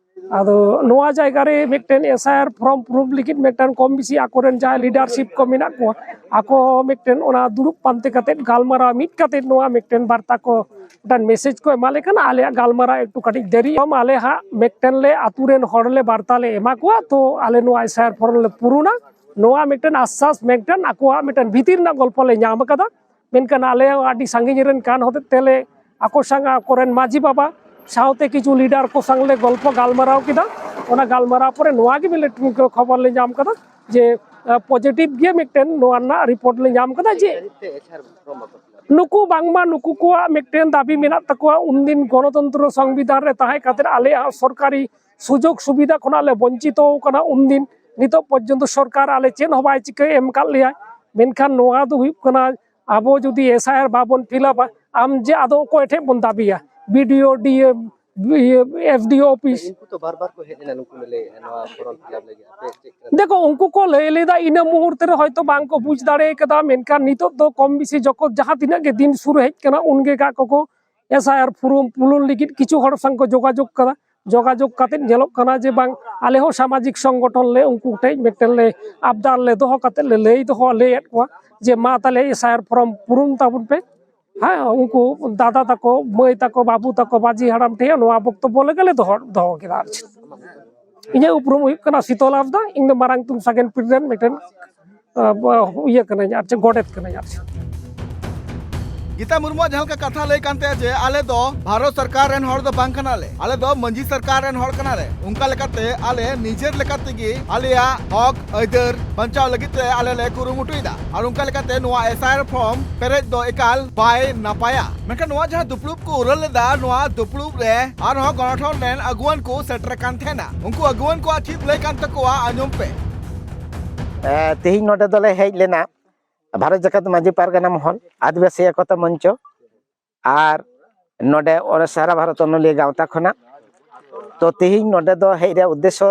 ᱟᱫᱚ ᱱᱚᱣᱟ ᱡᱟᱭᱜᱟ ᱨᱮ ᱢᱤᱫᱴᱮᱱ ᱮᱥ ᱟᱭ ᱟᱨ ᱯᱷᱨᱚᱢ ᱯᱩᱨᱩᱱ ᱞᱟᱹᱜᱤᱫ ᱢᱤᱫᱴᱮᱱ ᱠᱚᱢ ᱵᱮᱥᱤ ᱟᱠᱚᱨᱮᱱ ᱡᱟᱦᱟᱸᱭ ᱞᱤᱰᱟᱨᱥᱤᱯ ᱠᱚ ᱢᱮᱱᱟᱜ ᱠᱚᱣᱟ, ᱟᱠᱚ ᱢᱤᱫᱴᱮᱱ ᱚᱱᱟ ᱫᱩᱲᱩᱵ ᱯᱟᱱᱛᱮ ᱠᱟᱛᱮ ᱜᱟᱞᱢᱟᱨᱟᱣ ᱢᱤᱫ ᱠᱟᱛᱮ ᱱᱚᱣᱟ ᱢᱤᱫᱴᱮᱱ ᱵᱟᱨᱛᱟ ᱠᱚ, ᱢᱤᱫᱴᱮᱱ ᱢᱮᱥᱮᱡᱽ ᱠᱚ ᱮᱢᱟ ᱞᱮ ᱠᱟᱱᱟ᱾ ᱟᱞᱮᱭᱟᱜ ᱜᱟᱞᱢᱟᱨᱟᱣ ᱮᱠᱴᱩ ᱠᱟᱹᱴᱤᱡ ᱫᱮᱨᱤ ᱮᱢ ᱟᱞᱮ ᱦᱟᱸᱜ ᱢᱤᱫᱴᱮᱱ ᱞᱮ ᱟᱛᱳ ᱨᱮᱱ ᱦᱚᱲ ᱞᱮ ᱵᱟᱨᱛᱟ ᱞᱮ ᱮᱢᱟ ᱠᱚᱣᱟ, ᱛᱚ ᱟᱞᱮ ᱱᱚᱣᱟ ᱮᱥ ᱟᱭ ᱟᱨ ᱯᱷᱨᱚᱢ ᱞᱮ ᱯᱩᱨᱩᱱᱟ᱾ ᱱᱚᱣᱟ ᱢᱤᱫᱴᱮᱱ ᱟᱥᱥᱟᱥ, ᱢᱤᱫᱴᱮᱱ ᱟᱠᱚᱣᱟᱜ ᱢᱤᱫᱴᱮᱱ ᱵᱷᱤᱛᱤᱨ ᱨᱮᱱᱟᱜ ᱜᱚᱞᱯᱚ ᱞᱮ ᱧᱟᱢ ᱟᱠᱟᱫᱟ᱾ ᱢᱮᱱᱠᱷᱟᱱ ᱟᱞᱮ ᱦᱚᱸ ᱟᱹᱰᱤ ᱥᱟᱺᱜᱤᱧ ᱨᱮᱱ ᱠᱟᱱ ᱦᱚᱛᱮᱡ ᱛᱮᱞᱮ ᱟᱠᱚ ᱥᱟᱝ ᱟᱠᱚᱨᱮᱱ ᱢᱟᱹᱡᱷᱤ ᱵᱟᱵᱟ ᱥᱟᱶᱛᱮ ᱠᱤᱪᱷᱩ ᱞᱤᱰᱟᱨ ᱠᱚ ᱥᱟᱝ ᱞᱮ ᱜᱚᱞᱯᱚ ᱜᱟᱞᱢᱟᱨᱟᱣ ᱠᱮᱫᱟ᱾ ᱚᱱᱟ ᱜᱟᱞᱢᱟᱨᱟᱣ ᱯᱚᱨᱮ ᱱᱚᱣᱟ ᱜᱮ ᱢᱤᱫᱴᱮᱱ ᱠᱷᱚᱵᱚᱨ ᱞᱮ ᱧᱟᱢ ᱠᱟᱫᱟ ᱡᱮ ᱯᱚᱡᱤᱴᱤᱵᱷ ᱜᱮ ᱢᱤᱫᱴᱮᱱ ᱱᱚᱣᱟ ᱨᱮᱱᱟᱜ ᱨᱤᱯᱳᱨᱴ ᱞᱮ ᱧᱟᱢ ᱠᱟᱫᱟ ᱡᱮ ᱱᱩᱠᱩ ᱵᱟᱝᱢᱟ ᱱᱩᱠᱩ ᱠᱚᱣᱟᱜ ᱢᱤᱫᱴᱮᱱ ᱫᱟᱹᱵᱤ ᱢᱮᱱᱟᱜ ᱛᱟᱠᱚᱣᱟ, ᱩᱱᱫᱤᱱ ᱜᱚᱱᱚᱛᱚᱱᱛᱨᱚ ᱥᱚᱝᱵᱤᱫᱷᱟᱱ ᱨᱮ ᱛᱟᱦᱮᱸ ᱠᱟᱛᱮ ᱟᱞᱮᱭᱟᱜ ᱥᱚᱨᱠᱟᱨᱤ ᱥᱩᱡᱳᱜᱽ ᱥᱩᱵᱤᱫᱷᱟ ᱠᱷᱚᱱᱟᱜ ᱞᱮ ᱵᱚᱧᱪᱤᱛᱚ ᱟᱠᱟᱱᱟ᱾ ᱩᱱᱫᱤᱱ ᱱᱤᱛᱚᱜ ᱯᱚᱨᱡᱚᱱᱛᱚ ᱥᱚᱨᱠᱟᱨ ᱟᱞᱮ ᱪᱮᱫ ᱦᱚᱸ ᱵᱟᱭ ᱪᱤᱠᱟᱹ ᱮᱢ ᱠᱟᱫ ᱞᱮᱭᱟ᱾ ᱢᱮᱱᱠᱷᱟᱱ ᱱᱚᱣᱟ ᱫᱚ ᱦᱩᱭᱩᱜ ᱠᱟᱱᱟ ᱟᱵᱚ ᱡᱩᱫᱤ ᱮᱥ ᱟᱭ ᱟᱨ ᱵᱟᱵᱚᱱ ᱯᱷᱤᱞᱟᱯᱟ, ᱟᱢ ᱡᱮ ᱟᱫᱚ ᱚᱠᱚᱭ ᱴᱷᱮᱱ ᱵᱚᱱ ᱫᱟᱹᱵᱤᱭᱟ? ᱵᱤ ᱰᱤ ᱳ, ᱰᱤ ᱮᱢ, ᱮᱯᱷ ᱰᱤ ᱳ ᱚᱯᱷᱤᱥ᱾ ᱩᱱᱠᱩ ᱛᱚ ᱵᱟᱨ ᱵᱟᱨ ᱠᱚ ᱦᱮᱡ ᱞᱮᱱᱟ, ᱱᱩᱠᱩ ᱞᱟᱹᱭ ᱱᱚᱣᱟ ᱯᱷᱚᱨᱚᱢ ᱯᱷᱤᱞᱟᱯ ᱞᱟᱹᱜᱤᱫ ᱟᱯᱮ ᱪᱮᱫ ᱠᱟᱱᱟ? ᱫᱮᱠᱷᱚ, ᱩᱱᱠᱩ ᱠᱚ ᱞᱟᱹᱭ ᱞᱮᱫᱟ, ᱤᱱᱟᱹ ᱢᱩᱦᱩᱨᱛᱮ ᱨᱮ ᱦᱚᱭᱛᱚ ᱵᱟᱝ ᱠᱚ ᱵᱩᱡᱽ ᱫᱟᱲᱮ ᱠᱟᱫᱟ, ᱢᱮᱱᱠᱷᱟᱱ ᱱᱤᱛᱚᱜ ᱫᱚ ᱠᱚᱢ ᱵᱮᱥᱤ ᱡᱚᱠᱷᱚᱱ ᱡᱟᱦᱟᱸ ᱛᱤᱱᱟᱹᱜ ᱜᱮ ᱫᱤᱱ ᱥᱩᱨ ᱦᱮᱡ ᱠᱟᱱᱟ, ᱩᱱᱜᱮ ᱜᱟ ᱠᱚᱠᱚ ᱮᱥ ᱟᱭ ᱟᱨ ᱯᱷᱚᱨᱚᱢ ᱯᱩᱨᱚᱱ ᱞᱟᱹᱜᱤᱫ ᱠᱤᱪᱷᱩ ᱦᱚᱲ ᱥᱟᱝ ᱠᱚ ᱡᱳᱜᱟᱡᱳᱜᱽ ᱠᱟᱫᱟ᱾ ᱡᱳᱜᱟᱡᱳᱜᱽ ᱠᱟᱛᱮ ᱧᱮᱞᱚᱜ ᱠᱟᱱᱟ ᱡᱮ ᱵᱟᱝ, ᱟᱞᱮ ᱦᱚᱸ ᱥᱟᱢᱟᱡᱤᱠ ᱥᱚᱝᱜᱚᱴᱷᱚᱱ ᱞᱮ ᱩᱱᱠᱩ ᱴᱷᱮᱡ ᱢᱤᱫᱴᱮᱱ ᱞᱮ ᱟᱵᱫᱟᱨ ᱞᱮ ᱫᱚᱦᱚ ᱠᱟᱛᱮ ᱞᱮ ᱞᱟᱹᱭ ᱫᱚᱦᱚ ᱞᱟᱹᱭᱮᱫ ᱠᱚᱣᱟ ᱡᱮ ᱢᱟ ᱛᱟᱦᱞᱮ ᱮᱥ ᱟᱭ ᱟᱨ ᱯᱷᱚᱨᱚᱢ ᱯᱩᱨᱩᱱ ᱛᱟᱵᱚᱱ ᱯᱮ᱾ ᱦᱮᱸ, ᱩᱱᱠᱩ ᱫᱟᱫᱟ ᱛᱟᱠᱚ, ᱢᱟᱹᱭ ᱛᱟᱠᱚ, ᱵᱟᱹᱵᱩ ᱛᱟᱠᱚ, ᱢᱟᱹᱡᱷᱤ ᱦᱟᱲᱟᱢ ᱴᱷᱮᱱ ᱱᱚᱣᱟ ᱵᱚᱠᱛᱚᱵᱵᱚ ᱞᱮᱜᱮ ᱞᱮ ᱫᱚᱦᱚ ᱫᱚᱦᱚ ᱠᱮᱫᱟ᱾ ᱟᱨ ᱪᱮᱫ, ᱤᱧᱟᱹᱜ ᱩᱯᱨᱩᱢ ᱦᱩᱭᱩᱜ ᱠᱟᱱᱟ ᱥᱤᱛᱚᱞ ᱦᱟᱸᱥᱫᱟ, ᱤᱧ ᱫᱚ ᱢᱟᱨᱟᱝ ᱛᱩᱝ ᱥᱟᱜᱮᱱ ᱯᱤᱲ ᱨᱮᱱ ᱢᱤᱫᱴᱮᱱ ᱟᱸ, ᱤᱭᱟᱹ ᱠᱟᱹᱱᱟᱹᱧ, ᱟᱨ ᱪᱮᱫ, ᱜᱚᱰᱮᱛ ᱠᱟᱹᱱᱟᱹᱧ, ᱟᱨ ᱪᱮᱫ᱾ ᱜᱤᱛᱟ ᱢᱩᱨᱢᱩᱣᱟᱜ ᱡᱟᱦᱟᱸ ᱞᱮᱠᱟ ᱠᱟᱛᱷᱟ ᱞᱟᱹᱭ ᱠᱟᱱ ᱛᱟᱭᱟ ᱡᱮ ᱟᱞᱮ ᱫᱚ ᱵᱷᱟᱨᱚᱛ ᱥᱚᱨᱠᱟᱨ ᱨᱮᱱ ᱦᱚᱲ ᱫᱚ ᱵᱟᱝ ᱠᱟᱱᱟᱞᱮ, ᱟᱞᱮ ᱫᱚ ᱢᱟᱹᱡᱷᱤ ᱥᱚᱨᱠᱟᱨ ᱨᱮᱱ ᱦᱚᱲ ᱠᱟᱱᱟᱞᱮ, ᱚᱱᱠᱟ ᱞᱮᱠᱟᱛᱮ ᱟᱞᱮ ᱱᱤᱡᱮᱨ ᱞᱮᱠᱟ ᱛᱮᱜᱮ ᱟᱞᱮᱭᱟᱜ ᱦᱚᱠ ᱟᱹᱭᱫᱟᱹᱨ ᱵᱟᱧᱪᱟᱣ ᱞᱟᱹᱜᱤᱫ ᱛᱮ ᱟᱞᱮ ᱞᱮ ᱠᱩᱨᱩᱢᱩᱴᱩᱭᱮᱫᱟ᱾ ᱟᱨ ᱚᱱᱠᱟ ᱞᱮᱠᱟᱛᱮ ᱱᱚᱣᱟ ᱮᱥ ᱟᱭ ᱟᱨ ᱯᱷᱚᱨᱢ ᱯᱮᱨᱮᱡ ᱫᱚ ᱮᱠᱟᱞ ᱵᱟᱭ ᱱᱟᱯᱟᱭᱟ᱾ ᱢᱮᱱᱠᱷᱟᱱ ᱱᱚᱣᱟ ᱡᱟᱦᱟᱸ ᱫᱩᱯᱲᱩᱵ ᱠᱚ ᱩᱨᱟᱹᱞ ᱞᱮᱫᱟ, ᱱᱚᱣᱟ ᱫᱩᱯᱲᱩᱵ ᱨᱮ ᱟᱨᱦᱚᱸ ᱜᱚᱱᱚᱴᱷᱚᱱ ᱨᱮᱱ ᱟᱹᱜᱩᱣᱟᱹᱱ ᱠᱚ ᱥᱮᱴᱮᱨ ᱟᱠᱟᱱ ᱛᱟᱦᱮᱱᱟ᱾ ᱩᱱᱠᱩ ᱟᱹᱜᱩᱣᱟᱹᱱ ᱠᱚᱣᱟᱜ ᱪᱮᱫ ᱞᱟᱹᱭ ᱠᱟᱱ ᱛᱟᱠᱚᱣᱟ, ᱟᱸᱡᱚᱢ ᱯᱮ᱾ ᱮ, ᱛᱮᱦᱮᱧ ᱱᱚᱰᱮ ᱫᱚᱞᱮ ᱦᱮᱡ ᱞᱮᱱᱟ ᱵᱷᱟᱨᱚᱛ ᱡᱟᱠᱟᱛ ᱢᱟᱹᱡᱷᱤ ᱯᱟᱨᱜᱟᱱᱟ ᱢᱚᱦᱚᱞ, ᱟᱹᱫᱤᱵᱟᱹᱥᱤ ᱮᱠᱚᱛᱟ ᱢᱚᱧᱪᱚ ᱟᱨ ᱱᱚᱰᱮ ᱚᱱᱟ ᱥᱟᱨᱟ ᱵᱷᱟᱨᱚᱛ ᱚᱱᱚᱞᱤᱭᱟᱹ ᱜᱟᱶᱛᱟ ᱠᱷᱚᱱᱟᱜ᱾ ᱛᱚ, ᱛᱮᱦᱮᱧ ᱱᱚᱰᱮ ᱫᱚ ᱦᱮᱡ ᱨᱮᱭᱟᱜ ᱩᱫᱽᱫᱮᱥᱥᱚ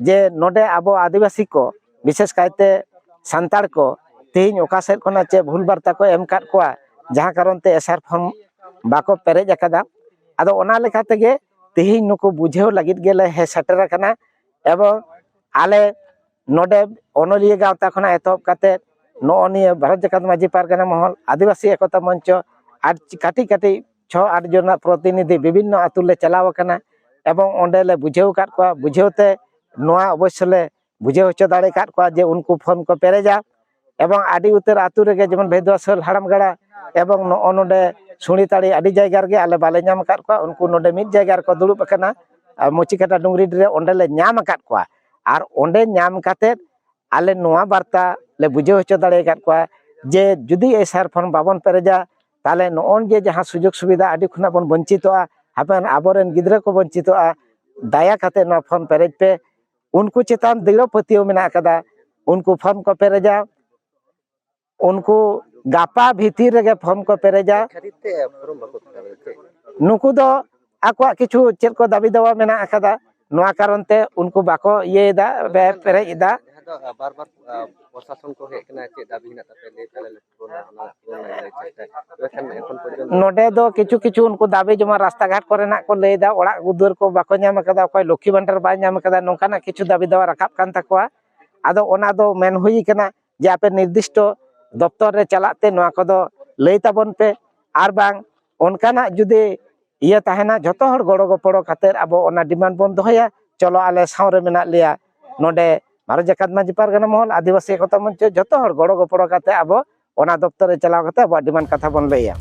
ᱡᱮ ᱱᱚᱰᱮ ᱟᱵᱚ ᱟᱹᱫᱤᱵᱟᱹᱥᱤ ᱠᱚ, ᱵᱤᱥᱮᱥ ᱠᱟᱭᱛᱮ ᱥᱟᱱᱛᱟᱲ ᱠᱚ, ᱛᱮᱦᱮᱧ ᱚᱠᱟ ᱥᱮᱫ ᱠᱷᱚᱱᱟᱜ ᱪᱮᱫ ᱵᱷᱩᱞ ᱵᱟᱨᱛᱟ ᱠᱚ ᱮᱢ ᱟᱠᱟᱫ ᱠᱚᱣᱟ, ᱡᱟᱦᱟᱸ ᱠᱟᱨᱚᱱ ᱛᱮ ᱮᱥ ᱟᱭ ᱟᱨ ᱯᱷᱚᱨᱢ ᱵᱟᱠᱚ ᱯᱮᱨᱮᱡ ᱟᱠᱟᱫᱟ᱾ ᱟᱫᱚ ᱚᱱᱟ ᱞᱮᱠᱟ ᱛᱮᱜᱮ ᱛᱮᱦᱮᱧ ᱱᱩᱠᱩ ᱵᱩᱡᱷᱟᱹᱣ ᱞᱟᱹᱜᱤᱫ ᱜᱮᱞᱮ ᱦᱮᱡ ᱥᱮᱴᱮᱨ ᱟᱠᱟᱱᱟ᱾ ᱮᱵᱚᱝ ᱟᱞᱮ ᱱᱚᱰᱮ ᱚᱱᱚᱞᱤᱭᱟᱹ ᱜᱟᱶᱛᱟ ᱠᱷᱚᱱᱟᱜ ᱮᱛᱚᱦᱚᱵ ᱠᱟᱛᱮ ᱱᱚᱜᱼᱚ ᱱᱤᱭᱟᱹ ᱵᱷᱟᱨᱚᱛ ᱡᱟᱠᱟᱛ ᱢᱟᱹᱡᱷᱤ ᱯᱟᱨᱜᱟᱱᱟ ᱢᱚᱦᱚᱞ, ᱟᱹᱫᱤᱵᱟᱹᱥᱤ ᱮᱠᱚᱛᱟ ᱢᱚᱧᱪᱚ ᱟᱨ ᱠᱟᱹᱴᱤᱡ ᱠᱟᱹᱴᱤᱡ ᱪᱷᱚ ᱟᱴ ᱡᱚᱱ ᱨᱮᱱᱟᱜ ᱯᱨᱚᱛᱤᱱᱤᱫᱷᱤ ᱵᱤᱵᱷᱤᱱᱱᱚ ᱟᱹᱛᱩ ᱞᱮ ᱪᱟᱞᱟᱣ ᱟᱠᱟᱱᱟ᱾ ᱮᱵᱚᱝ ᱚᱸᱰᱮ ᱞᱮ ᱵᱩᱡᱷᱟᱹᱣ ᱟᱠᱟᱫ ᱠᱚᱣᱟ, ᱵᱩᱡᱷᱟᱹᱣ ᱛᱮ ᱱᱚᱣᱟ ᱚᱵᱚᱥᱥᱚ ᱞᱮ ᱵᱩᱡᱷᱟᱹᱣ ᱦᱚᱪᱚ ᱫᱟᱲᱮ ᱟᱠᱟᱫ ᱠᱚᱣᱟ ᱡᱮ ᱩᱱᱠᱩ ᱯᱷᱚᱨᱢ ᱠᱚ ᱯᱮᱨᱮᱡᱟ᱾ ᱮᱵᱚᱝ ᱟᱹᱰᱤ ᱩᱛᱟᱹᱨ ᱟᱹᱛᱩ ᱨᱮᱜᱮ, ᱡᱮᱢᱚᱱ ᱵᱷᱮᱫᱩᱣᱟᱥᱳᱞ, ᱦᱟᱲᱟᱢᱜᱟᱲᱟ ᱮᱵᱚᱝ ᱱᱚᱜᱼᱚ ᱱᱚᱰᱮ ᱥᱩᱲᱤᱛᱟᱹᱲᱤ, ᱟᱹᱰᱤ ᱡᱟᱭᱜᱟ ᱨᱮᱜᱮ ᱟᱞᱮ ᱵᱟᱞᱮ ᱧᱟᱢ ᱟᱠᱟᱫ ᱠᱚᱣᱟ᱾ ᱩᱱᱠᱩ ᱱᱚᱰᱮ ᱢᱤᱫ ᱡᱟᱭᱜᱟ ᱨᱮᱠᱚ ᱫᱩᱲᱩᱵ ᱟᱠᱟᱱᱟ, ᱟᱨ ᱢᱩᱪᱤᱠᱟᱴᱟ ᱰᱩᱝᱨᱤ ᱨᱮ ᱚᱸᱰᱮ ᱞᱮ ᱧᱟᱢ ᱟᱠᱟᱫ ᱠᱚᱣᱟ᱾ ᱟᱨ ᱚᱸᱰᱮ ᱧᱟᱢ ᱠᱟᱛᱮᱫ ᱟᱞᱮ ᱱᱚᱣᱟ ᱵᱟᱨᱛᱟ ᱞᱮ ᱵᱩᱡᱷᱟᱹᱣ ᱦᱚᱪᱚ ᱫᱟᱲᱮ ᱟᱠᱟᱫ ᱠᱚᱣᱟ ᱡᱮ ᱡᱩᱫᱤ ᱮᱥ ᱟᱭ ᱟᱨ ᱯᱷᱚᱨᱢ ᱵᱟᱵᱚᱱ ᱯᱮᱨᱮᱡᱟ, ᱛᱟᱦᱚᱞᱮ ᱱᱚᱜᱼᱚᱭ ᱡᱮ ᱡᱟᱦᱟᱸ ᱥᱩᱡᱳᱜᱽ ᱥᱩᱵᱤᱫᱷᱟ ᱟᱹᱰᱤ ᱠᱷᱚᱱᱟᱜ ᱵᱚᱱ ᱵᱚᱧᱪᱤᱛᱚᱜᱼᱟ, ᱦᱟᱯᱮᱱ ᱟᱵᱚᱨᱮᱱ ᱜᱤᱫᱽᱨᱟᱹ ᱠᱚ ᱵᱚᱧᱪᱤᱛᱚᱜᱼᱟ᱾ ᱫᱟᱭᱟ ᱠᱟᱛᱮ ᱱᱚᱣᱟ ᱯᱷᱚᱨᱢ ᱯᱮᱨᱮᱡ ᱯᱮ᱾ ᱩᱱᱠᱩ ᱪᱮᱛᱟᱱ ᱫᱤᱲᱚ ᱯᱟᱹᱛᱭᱟᱹᱣ ᱢᱮᱱᱟᱜ ᱟᱠᱟᱫᱟ, ᱩᱱᱠᱩ ᱯᱷᱚᱨᱢ ᱠᱚ ᱯᱮᱨᱮᱡᱟ, ᱩᱱᱠᱩ ᱜᱟᱯᱟ ᱵᱷᱤᱛᱤᱨ ᱨᱮᱜᱮ ᱯᱷᱚᱨᱢ ᱠᱚ ᱯᱮᱨᱮᱡᱟ᱾ ᱠᱷᱟᱹᱛᱤᱨ ᱛᱮ ᱯᱷᱚᱨᱢ ᱵᱟᱠᱚ ᱯᱷᱤᱞᱟᱯ ᱮᱫᱟ ᱪᱮᱫ? ᱱᱩᱠᱩ ᱫᱚ ᱟᱠᱚᱣᱟᱜ ᱠᱤᱪᱷᱩ ᱪᱮᱫ ᱠᱚ ᱫᱟᱹᱵᱤ ᱫᱟᱣᱟ ᱢᱮᱱᱟᱜ ᱟᱠᱟᱫᱟ, ᱱᱚᱣᱟ ᱠᱟᱨᱚᱱ ᱛᱮ ᱩᱱᱠᱩ ᱵᱟᱠᱚ ᱤᱭᱟᱹᱭᱮᱫᱟ, ᱯᱮ- ᱯᱮᱨᱮᱡ ᱮᱫᱟ᱾ ᱡᱟᱦᱟᱸ ᱫᱚ ᱵᱟᱨ ᱵᱟᱨ ᱯᱨᱚᱥᱟᱥᱚᱱ ᱠᱚ ᱦᱮᱡ ᱠᱟᱱᱟ, ᱪᱮᱫ ᱫᱟᱹᱵᱤ ᱦᱮᱱᱟᱜ ᱛᱟᱯᱮᱭᱟ, ᱞᱟᱹᱭ ᱯᱮ, ᱟᱞᱮ ᱞᱮ ᱯᱩᱨᱚᱱᱟ, ᱚᱱᱟ ᱯᱩᱨᱚᱱ ᱞᱟᱹᱜᱤᱫ ᱞᱮ ᱪᱮᱥᱴᱟᱭᱟ᱾ ᱢᱮᱱᱠᱷᱟᱱ ᱮᱠᱷᱚᱱ ᱯᱚᱨᱡᱚᱱᱛᱚ ᱱᱚᱰᱮ ᱫᱚ ᱠᱤᱪᱷᱩ ᱠᱤᱪᱷᱩ ᱩᱱᱠᱩ ᱫᱟᱹᱵᱤ ᱡᱮᱢᱚᱱ ᱨᱟᱥᱛᱟ ᱜᱷᱟᱴ ᱠᱚᱨᱮᱱᱟᱜ ᱠᱚ ᱞᱟᱹᱭ ᱮᱫᱟ, ᱚᱲᱟᱜ ᱫᱩᱣᱟᱹᱨ ᱠᱚ ᱵᱟᱠᱚ ᱧᱟᱢ ᱟᱠᱟᱫᱟ, ᱚᱠᱚᱭ ᱞᱚᱠᱠᱷᱤ ᱵᱷᱟᱱᱰᱟᱨ ᱵᱟᱭ ᱧᱟᱢ ᱟᱠᱟᱫᱟ, ᱱᱚᱝᱠᱟᱱᱟᱜ ᱠᱤᱪᱷᱩ ᱫᱟᱹᱵᱤ ᱫᱟᱣᱟ ᱨᱟᱠᱟᱵ ᱠᱟᱱ ᱛᱟᱠᱚᱣᱟ᱾ ᱟᱫᱚ ᱚᱱᱟ ᱫᱚ ᱢᱮᱱ ᱦᱩᱭ ᱠᱟᱱᱟ ᱡᱮ ᱟᱯᱮ ᱱᱤᱨᱫᱤᱥᱴᱚ ᱫᱚᱯᱛᱚᱨ ᱨᱮ ᱪᱟᱞᱟᱜ ᱛᱮ ᱱᱚᱣᱟ ᱠᱚᱫᱚ ᱞᱟᱹᱭ ᱛᱟᱵᱚᱱ ᱯᱮ, ᱟᱨ ᱵᱟᱝ ᱚᱱᱠᱟᱱᱟᱜ ᱡᱩᱫᱤ ᱤᱭᱟᱹ ᱛᱟᱦᱮᱱᱟ, ᱡᱷᱚᱛᱚ ᱦᱚᱲ ᱜᱚᱲᱚ ᱜᱚᱯᱚᱲᱚ ᱠᱟᱛᱮ ᱟᱵᱚ ᱚᱱᱟ ᱰᱤᱢᱟᱱᱰ ᱵᱚᱱ ᱫᱚᱦᱚᱭᱟ᱾ ᱪᱚᱞᱚ, ᱟᱞᱮ ᱥᱟᱶ ᱨᱮ ᱢᱮᱱᱟᱜ ᱞᱮᱭᱟ ᱱᱚᱰᱮ ᱵᱷᱟᱨᱚᱛ ᱡᱟᱠᱟᱛ ᱢᱟᱹᱡᱷᱤ ᱯᱟᱨᱜᱟᱱᱟ ᱢᱚᱦᱚᱞ, ᱟᱹᱫᱤᱵᱟᱹᱥᱤ ᱮᱠᱚᱛᱟ ᱢᱚᱧᱪᱚ, ᱡᱷᱚᱛᱚ ᱦᱚᱲ ᱜᱚᱲᱚ ᱜᱚᱯᱚᱲᱚ ᱠᱟᱛᱮ ᱟᱵᱚ ᱚᱱᱟ ᱫᱚᱯᱛᱚᱨ ᱨᱮ ᱪᱟᱞᱟᱣ ᱠᱟᱛᱮ ᱟᱵᱚᱣᱟᱜ ᱰᱤᱢᱟᱱᱰ ᱠᱟᱛᱷᱟ ᱵᱚᱱ ᱞᱟᱹᱭᱟ᱾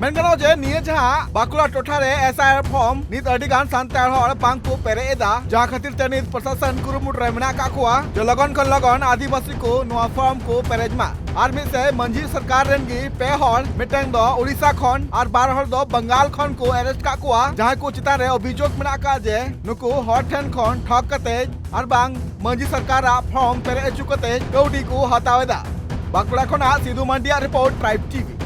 ᱢᱮᱱ ᱜᱟᱱᱚᱜᱼᱟ ᱡᱮ ᱱᱤᱭᱟᱹ ᱡᱟᱦᱟᱸ ᱵᱟᱸᱠᱩᱲᱟ ᱴᱚᱴᱷᱟ ᱨᱮ ᱮᱥ ᱟᱭ ᱟᱨ ᱯᱷᱚᱨᱢ ᱱᱤᱛ ᱟᱹᱰᱤ ᱜᱟᱱ ᱥᱟᱱᱛᱟᱲ ᱦᱚᱲ ᱵᱟᱝ ᱠᱚ ᱯᱮᱨᱮᱡ ᱮᱫᱟ, ᱡᱟᱦᱟᱸ ᱠᱷᱟᱹᱛᱤᱨ ᱛᱮ ᱱᱤᱛ ᱯᱨᱚᱥᱟᱥᱚᱱ ᱠᱩᱨᱩᱢᱩᱴᱩ ᱨᱮ ᱢᱮᱱᱟᱜ ᱟᱠᱟᱫ ᱠᱚᱣᱟ ᱡᱮ ᱞᱚᱜᱚᱱ ᱠᱷᱚᱱ ᱞᱚᱜᱚᱱ ᱟᱹᱫᱤᱵᱟᱹᱥᱤ ᱠᱚ ᱱᱚᱣᱟ ᱯᱷᱚᱨᱢ ᱠᱚ ᱯᱮᱨᱮᱡ ᱢᱟ᱾ ᱟᱨ ᱢᱤᱫ ᱥᱮᱫ ᱢᱟᱹᱡᱷᱤ ᱥᱚᱨᱠᱟᱨ ᱨᱮᱱ ᱜᱮ ᱯᱮ ᱦᱚᱲ, ᱢᱤᱫᱴᱟᱝ ᱫᱚ ᱩᱲᱤᱥᱥᱟ ᱠᱷᱚᱱ ᱟᱨ ᱵᱟᱨ ᱦᱚᱲ ᱫᱚ ᱵᱟᱝᱜᱟᱞ ᱠᱷᱚᱱ ᱠᱚ ᱮᱨᱮᱥᱴ ᱠᱟᱜ ᱠᱚᱣᱟ, ᱡᱟᱦᱟᱸᱭ ᱠᱚ ᱪᱮᱛᱟᱱ ᱨᱮ ᱚᱵᱷᱤᱡᱳᱜᱽ ᱢᱮᱱᱟᱜ ᱟᱠᱟᱫ ᱡᱮ ᱱᱩᱠᱩ ᱦᱚᱲ ᱴᱷᱮᱱ ᱠᱷᱚᱱ ᱴᱷᱚᱠ ᱠᱟᱛᱮ ᱟᱨ ᱵᱟᱝ ᱢᱟᱹᱡᱷᱤ ᱥᱚᱨᱠᱟᱨᱟᱜ ᱯᱷᱚᱨᱢ ᱯᱮᱨᱮᱡ ᱦᱚᱪᱚ ᱠᱟᱛᱮ ᱠᱟᱹᱣᱰᱤ ᱠᱚ ᱦᱟᱛᱟᱣ ᱮᱫᱟ᱾ ᱵᱟᱸᱠᱩᱲᱟ ᱠᱷᱚᱱᱟᱜ ᱥᱤᱫᱷᱩ ᱢᱟᱱᱰᱤᱭᱟᱜ ᱨᱤᱯᱳᱨᱴ, ᱴᱨᱟᱭᱤᱵᱽ ᱴᱤᱵᱷᱤ᱾